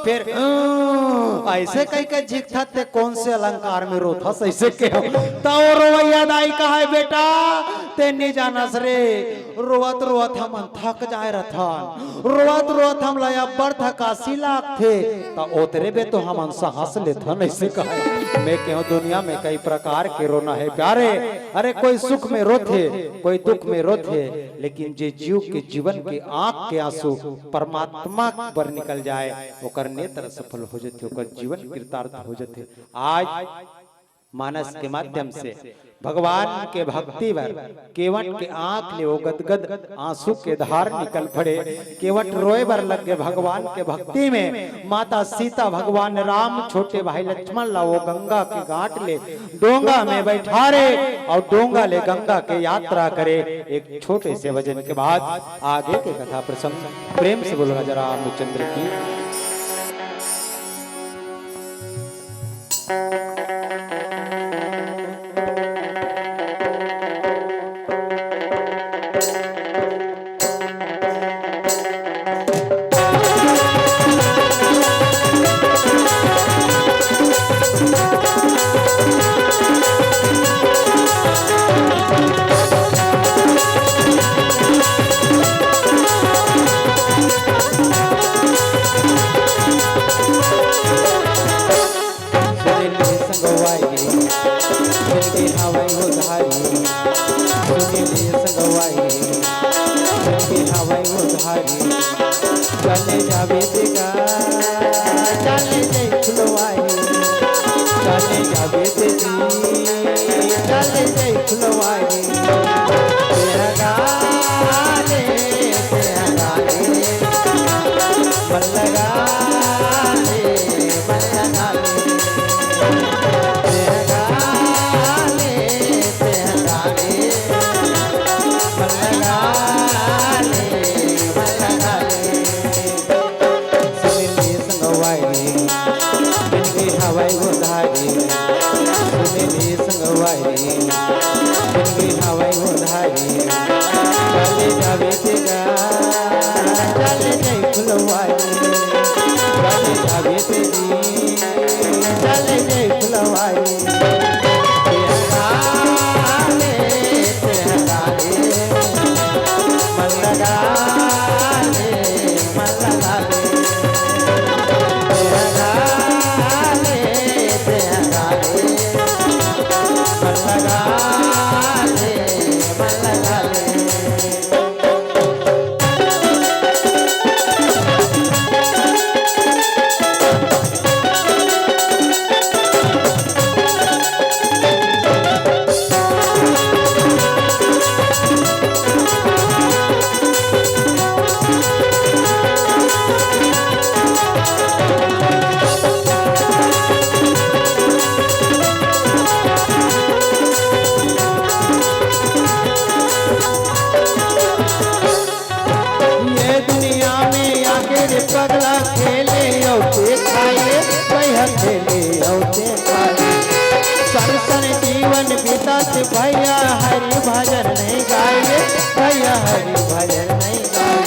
फेर, "अं," अइसे कहिके झिकथत ते कोन से अलंकार में रोथस अइसे केहेंव। त ओ रोवइया दाई कहय, "बेटा, ते नी जानस रे, रोवत रोवत हमन थक जाय रथन, रोवत रोवत हमला अब्बड़ थकासी लागथे, त ओतरे बे तो हमन सांस लेथन," अइसे कहय। मैं केहेंव दुनिया में कई प्रकार के रोना हे प्यारे, अरे कोई सुख में रोथे, कोई दुख में रोथे, लेकिन जे जीव के जीवन के आंख के आंसू परमात्मा बर निकल जाय, ओकर नेत्र सफल हो जथे, ओकर जीवन कृतार्थ हो जथे। आज मानस के माध्यम से भगवान के भक्ति बर केवट के आंख ले वो गदगद आंसू के धार निकल पड़े। केवट रोय बर लग गे भगवान के भक्ति में। माता सीता, भगवान राम, छोटे भाई लक्ष्मण ला वो गंगा के घाट ले डोंगा में बैठारे अउ डोंगा ले गंगा के यात्रा करे। एक छोटे से भजन के बाद आगे के कथा प्रसंग। प्रेम से बोलो राजा रामचंद्र की। सुन ले संगवारी, जिनके हवय उधारी। सुन ले संगवारी, जिनके हवय उधारी। चले जावे तेगा, चले जय फुलवारी। चले जावे तेगी, चले जय फुलवारी। तेरा गाले, तेरा गाले, मन लगा ले, मन लगा ले। खेले अउ ते खाए। सन सन जीवन बीतत भैया, हरि भजन नहीं गाए, भैया हरि भजन नहीं गाए।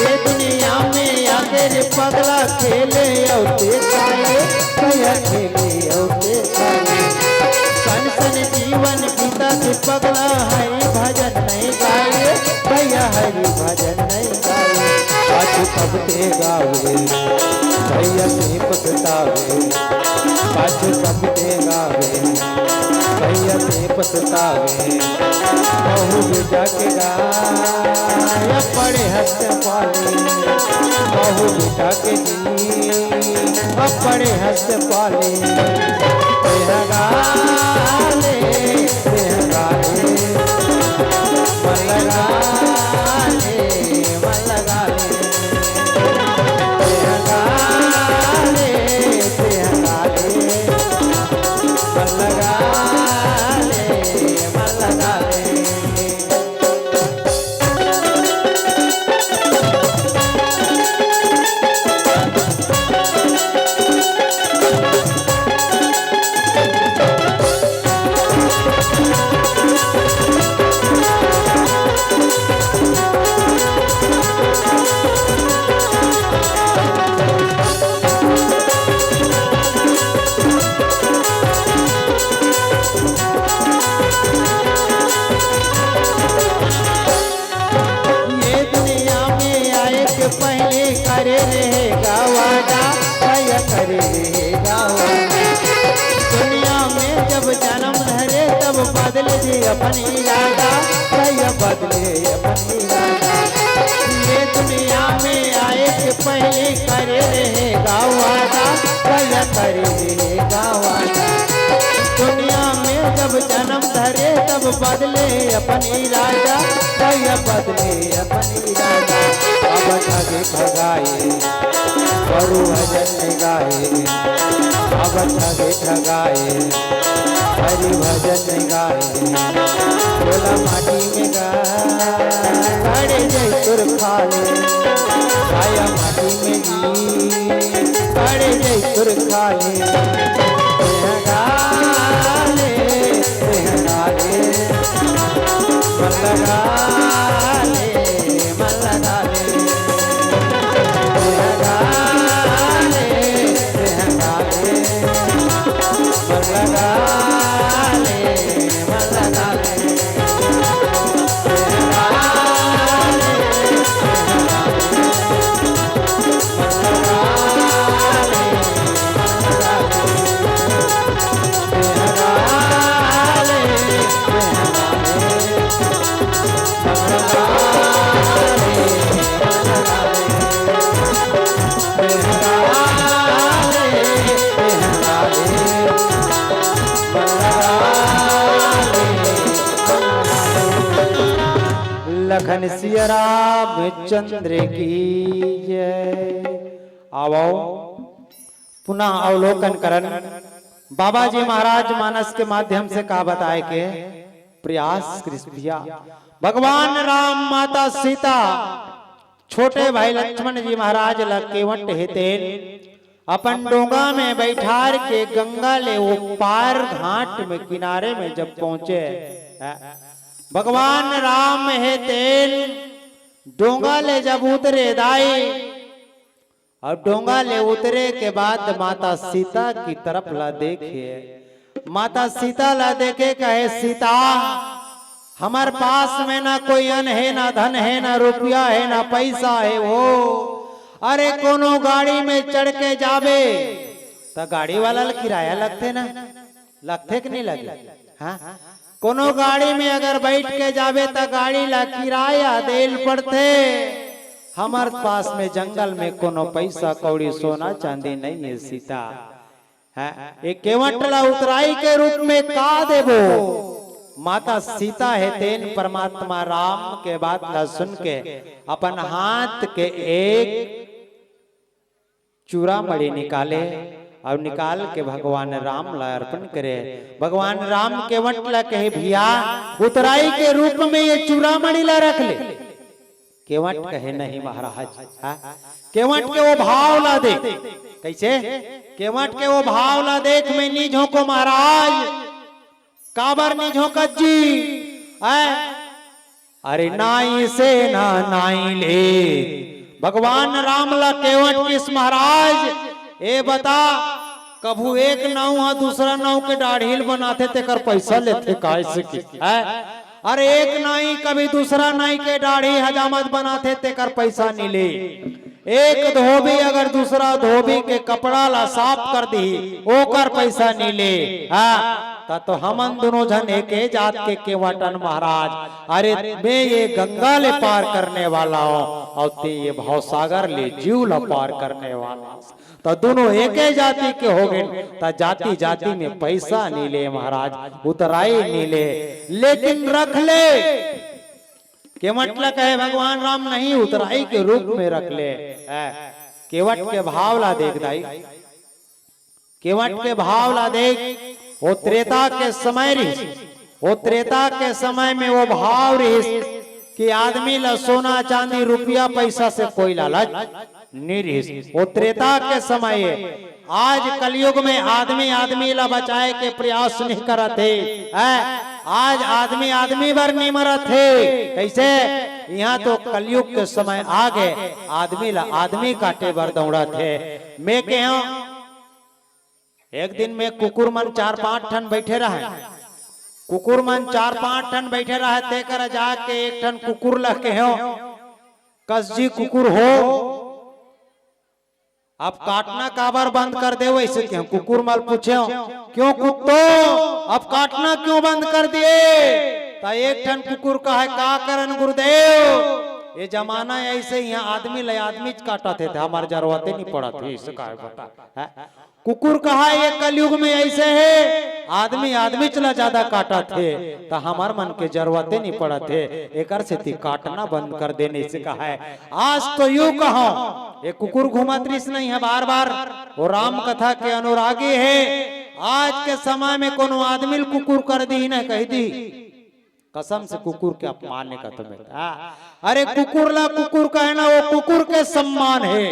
ये दुनिया में आके रे पगला, खेले अउ ते खाए, भैया खेले अउ ते खाए। सन सन जीवन बीतत पगला, हरि भजन नहीं गाए, भैया हरि भजन नहीं गाए। पाछू कब ते गावे, भैया ते पछतावे। पाछू कब ते गावे, भैया ते पछतावे। बहू बेटा के गाय पड़े हंस पाले, बहू बेटा के जी बड़े हंस पाले। तेह गाले, तेह गाले, मन लगा ले, मन लगा ले। तेह गाले, तेह गाले, मन लगा ले, मन लगा ले। ये दुनिया में आए के पहले करे रहेगा वादा, भैया करे रहेगा वादा। दुनिया में जब जन्म धरे तब बदले जी अपन इरादा, भैया बदले अपन इरादा। ये दुनिया में आए के पहले करे रहेगा वादा, भैया करे रहेगा वादा। दुनिया में जब जन्म धरे तब बदले अपन इरादा, भैया बदले अपन इरादा। अब ठगे ठगाए, गुरु भजन गाए। अब ठगे ठगाए, हरि भजन गाए। बोला माटी में गा, काढ़े जय तुर खाले। आया माटी में जी, काढ़े जय तुर खाले। तेह गाले, तेह गाले, मन लगा ले, मन लगा ले। तेह गाले, तेह गाले, मन लगा ले, मन लगा ले। लखन सिया रामचंद्र की जय। आवो, पुनः अवलोकन करन। बाबा जी महाराज मानस के माध्यम से का बताए के प्रयास करिस भैया। भगवान राम, माता सीता, छोटे भाई लक्ष्मण जी महाराज ल केवट हे तेन अपन डोंगा में बैठार के गंगा ले ओ पार घाट में किनारे में जब पहुंचे, भगवान राम हे तेन डोंगा ले जब उतरे दाई, अउ डोंगा ले उतरे के बाद माता सीता की तरफ ला देखे, माता सीता ला देखे कहे, "सीता, हमर पास में ना कोई अन्न हे, ना धन हे, ना रुपया हे, ना पैसा हे हो। अरे कोनो गाड़ी में चढ़ के जाबे त गाड़ी वाला ल किराया लगथे ना, लगथे कि नहीं लगे? हाँ, कोनो गाड़ी में अगर बैठ के जाबे त गाड़ी ला किराया देल पड़थे। हमर पास में जंगल में कोनो पैसा कौड़ी सोना चांदी नहीं हे सीता। हैं? एक केवट ला उतराई के रूप में का देबो?" माता सीता हे तेन परमात्मा राम के बात ला सुन के अपन हाथ के एक चूड़ा मणि निकाले अउ निकाल के भगवान राम ला अर्पण करे। भगवान राम केवट ला कहे, "भैया, उतराई के रूप में ये चूड़ा मणि ला रख ले।" केवट कहे, "नहीं महाराज।" हाँ? केवट के वो भाव ला दे, कइसे? केवट के वो भाव ला देख मैं नी झोंको महाराज। काबर नी झोंकत जी? ऐ, अरे नाई से ना नाई ले। भगवान राम ला केवट किस महाराज, ए बता, कभू एक नाव ह दूसरा नाव के डाढ़ी ल बनाथे तेकर पैसा लेथे, काय से कि, है? अरे एक नाई कभी दूसरा नाई के डाढ़ी हजामत बनाथे तेकर पैसा नी ले। एक धोबी अगर दूसरा धोबी के कपड़ा ला साफ कर दी, ओकर पैसा नी ले। हाँ, त तो हमन दोनों झन एके जात के केवटन महाराज। अरे मैं ये गंगा ले पार करने वाला हूँ और ते ये भवसागर ले जीव ला पार करने वाला। त दोनों एके जाति के हो गए, त जाति जाति में पैसा नी ले महाराज, उतराई नी ले, लेकिन रख ले। केवट ला कहे भगवान राम नहीं, उतराई के रूप में रख ले। ऐ, केवट के भाव ला देख दाई, केवट के भाव ला देख। वो त्रेता के समय रहिस, वो त्रेता के समय में वो भाव रहिस कि आदमी ला सोना चांदी रुपया पैसा से कोई लालच नी रहिस। वो त्रेता के समय हे। आज कलयुग में आदमी आदमी ला बचाए के प्रयास नहीं करत हे, हैं? आज आदमी आदमी बर नहीं मरत हे। कइसे? इहाँ तो कलयुग के समय आ गे, आदमी ला आदमी काटे बर दौड़त हे। मैं केहेंव, एक दिन में कुकुर मन चार पांच ठन बइठे रहय, कुकुर मन चार पांच ठन बइठे रहय, तेकर जाके एक ठन कुकुर ला केहेंव, कस जी कुकुर हो, अब काटना काबर बंद कर दे? वइसे केहेंव, कुकुर मन ल पूछेंव, क्यों कुत्तो, अब काटना क्यों बंद कर दिए? त एक ठन कुकुर कहय, का करन गुरुदेव, ये जमाना अइसे, इहाँ आदमी ले आदमी च काटत हे, त हमर जरूरते नी पड़त हे, अइसे कहय बता, हैं? कुकुर कहय ये कलयुग में अइसे हे, आदमी आदमी च ला ज्यादा काटत हे, त हमर मन के जरूरते नी पड़त हे, एकर सेती काटना बंद कर देन, अइसे कहय। आज तो यूं कहंव, ये कुकुर घूमत रहिस नहीं हे बार बार, वो राम कथा के अनुरागी हे। आज के समय में कोनो आदमी ल कुकुर कर दी न कहि दी, कसम से कुकुर के अपमान नहीं करत मैं। हाँ। अरे कुकुर ला कुकुर कहना वो कुकुर के सम्मान हे,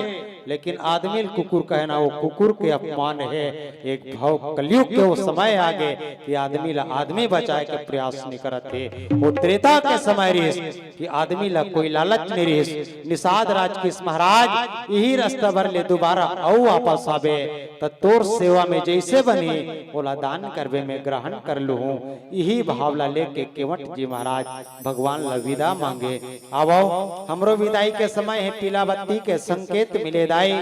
लेकिन आदमी ल कुकुर कहना वो कुकुर के अपमान हे। एक भव कलयुग के वो समय आ गे कि आदमी ला आदमी बचाए के प्रयास नहीं करत हे। वो त्रेता के समय रहिस कि आदमी ला कोई लालच नहीं रहिस। निषाद राज किस महाराज, इही रस्ता बर ले दुबारा अउ वापस आबे, त तोर सेवा में जइसे बनही, ओला दान करबे में ग्रहण कर लूहूं। इही भाव ला लेके केवट जी महाराज भगवान ला विदा मांगे। आवव, हमरो विदाई के समय हे, पीला बत्ती के संकेत मिले दाई।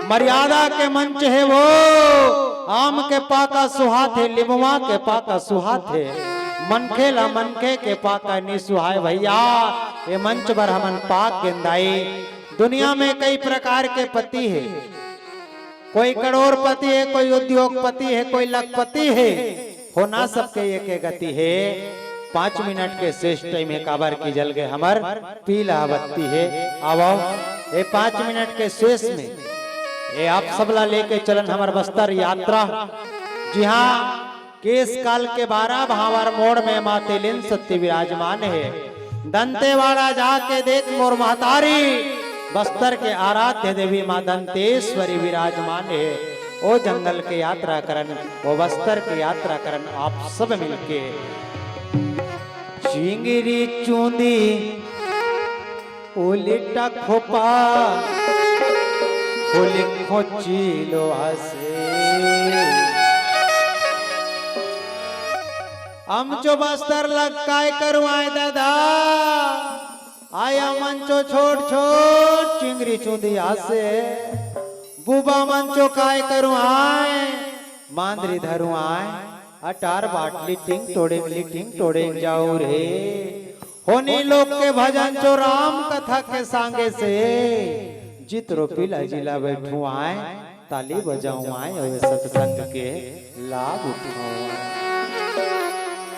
मर्यादा के मंच हे वो, आम के पाका सुहात हे, लिमवा के पाका सुहात हे। मनखे ला मनखे के पाका नी सुहाय भइया, ये मंच बर हमन पाक गेंदाई। दुनिया में कई प्रकार के पति हे, कोई करोड़पति हे, कोई उद्योगपति हे, कोई लखपति हे, होना सबके एके गति हे। पांच मिनट के शेष टाइम हे, काबर कि जल गे हमर पीला बत्ती हे। आवव, ये पांच मिनट के शेष में ये आप सब ला लेके चलन हमर बस्तर यात्रा। जी हाँ, केश काल के बारह भांवर मोड़ में माँ तेलिन सत्य विराजमान हे। दंतेवाड़ा जाके देख मोर महतारी, बस्तर के आराध्य देवी माँ दंतेश्वरी विराजमान हे। ओ जंगल के यात्रा करन, ओ बस्तर के यात्रा करन, आप सब मिलके चिंगरी चूंदी उल्टा खोपा, फूल खोची लोहा से। अमचो बस्तर लग काय करूं आय दादा, आया मंचो छोट छोट चिंगरी चूंदी आसे। बुबा मंचो काय करूं आय, मांदरी धरूं आय, अटार बाट लिटिंग टोड़ेंग लिटिंग टोड़ेंग जाऊ रे। होनी लोग के भजन जो राम कथा के सांगे से, जित रोपी ला जिला बैठू आय, ताली बजाऊ आय, अवे सत्संग के लाभ उठाऊ आय।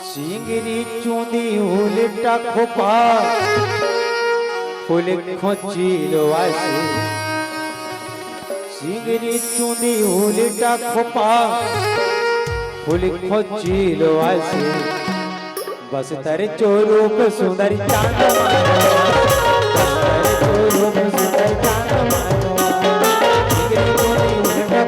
सिंगरी चूंदी उल्टा खोपा, फूल खोची लो आसी। सिंगरी चूंदी उल्टा खोपा, फूल खोची लो आसी। बस्तर चो रूप सुंदर चांद मानो, बस्तर चो रूप सुंदर चांद मानो। सिंगरी चूंदी उल्टा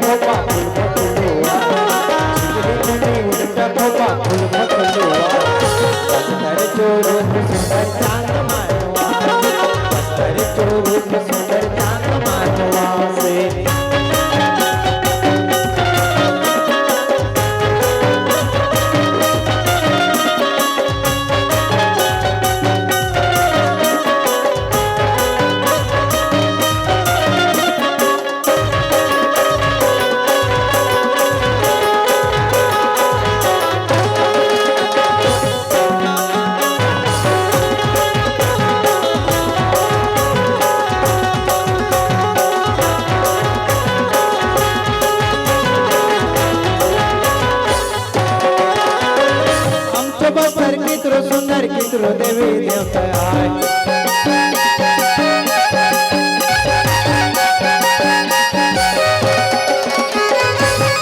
रो देवी देवता आय।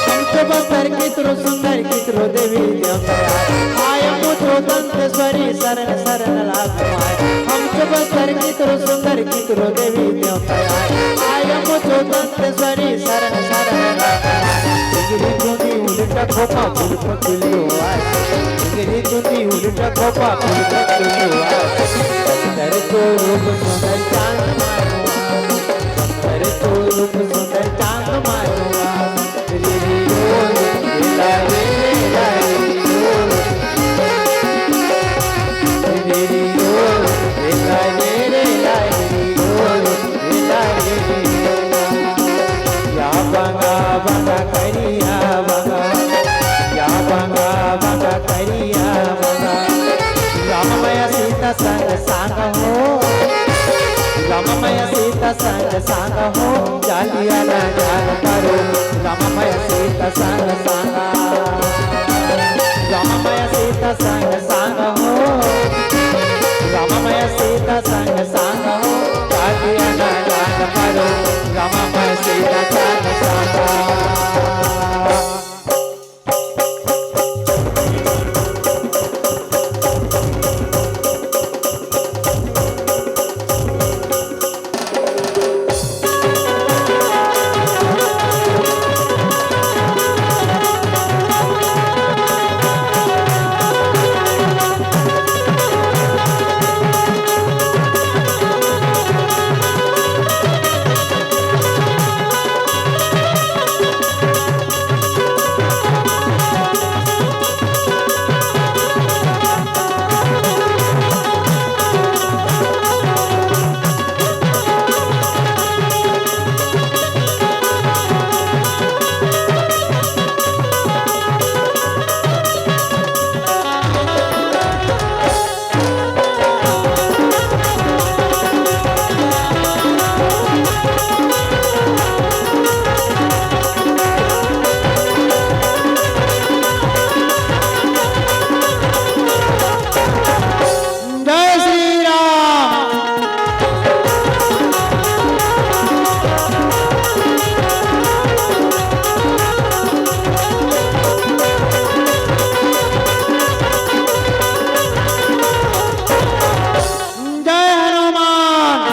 हम तो बस्तर की तुरो सुंदर की तुरो देवी देवता आय। आय मुझो दंतेश्वरी शरण शरण लाग माय। हम तो बस्तर की तुरो सुंदर की तुरो देवी देवता आय। आय मुझो दंतेश्वरी शरण शरण लाग माय। डिंगरी चुंदी उलटा खोपा फूल पतुल्यो आय। डिंगरी चुंदी उलटा खोपा फूल पतुल्यो आय। बस्तर को रूप सुंदर चांद मानो। बस्तर को रूप सुंदर चांद मानो। रे रे ओ, रे ला रे रे ला रे ओ। रे रे ओ, रे ला रे रे ला रे ओ। रे ला रे रे ला। या बंगा बंगा करिया बंगा, या बंगा बंगा करिया बंगा। राम मैया सीता संग संग हो, राम मैया सीता संग संग हो, जालिया ना जान परो। राम मैया सीता संग संग, राम मैया सीता संग संग हो, राम मैया सीता संग संग हो, जालिया ना जान परो। राम मैया सीता संग संग। जय श्री राम। जय हनुमान।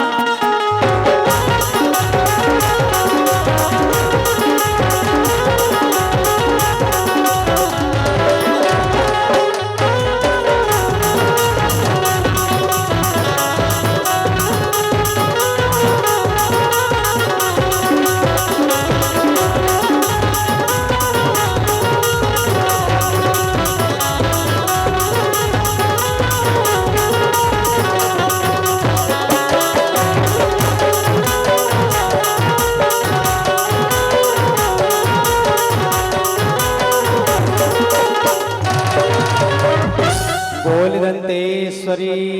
बोल दंतेश्वरी।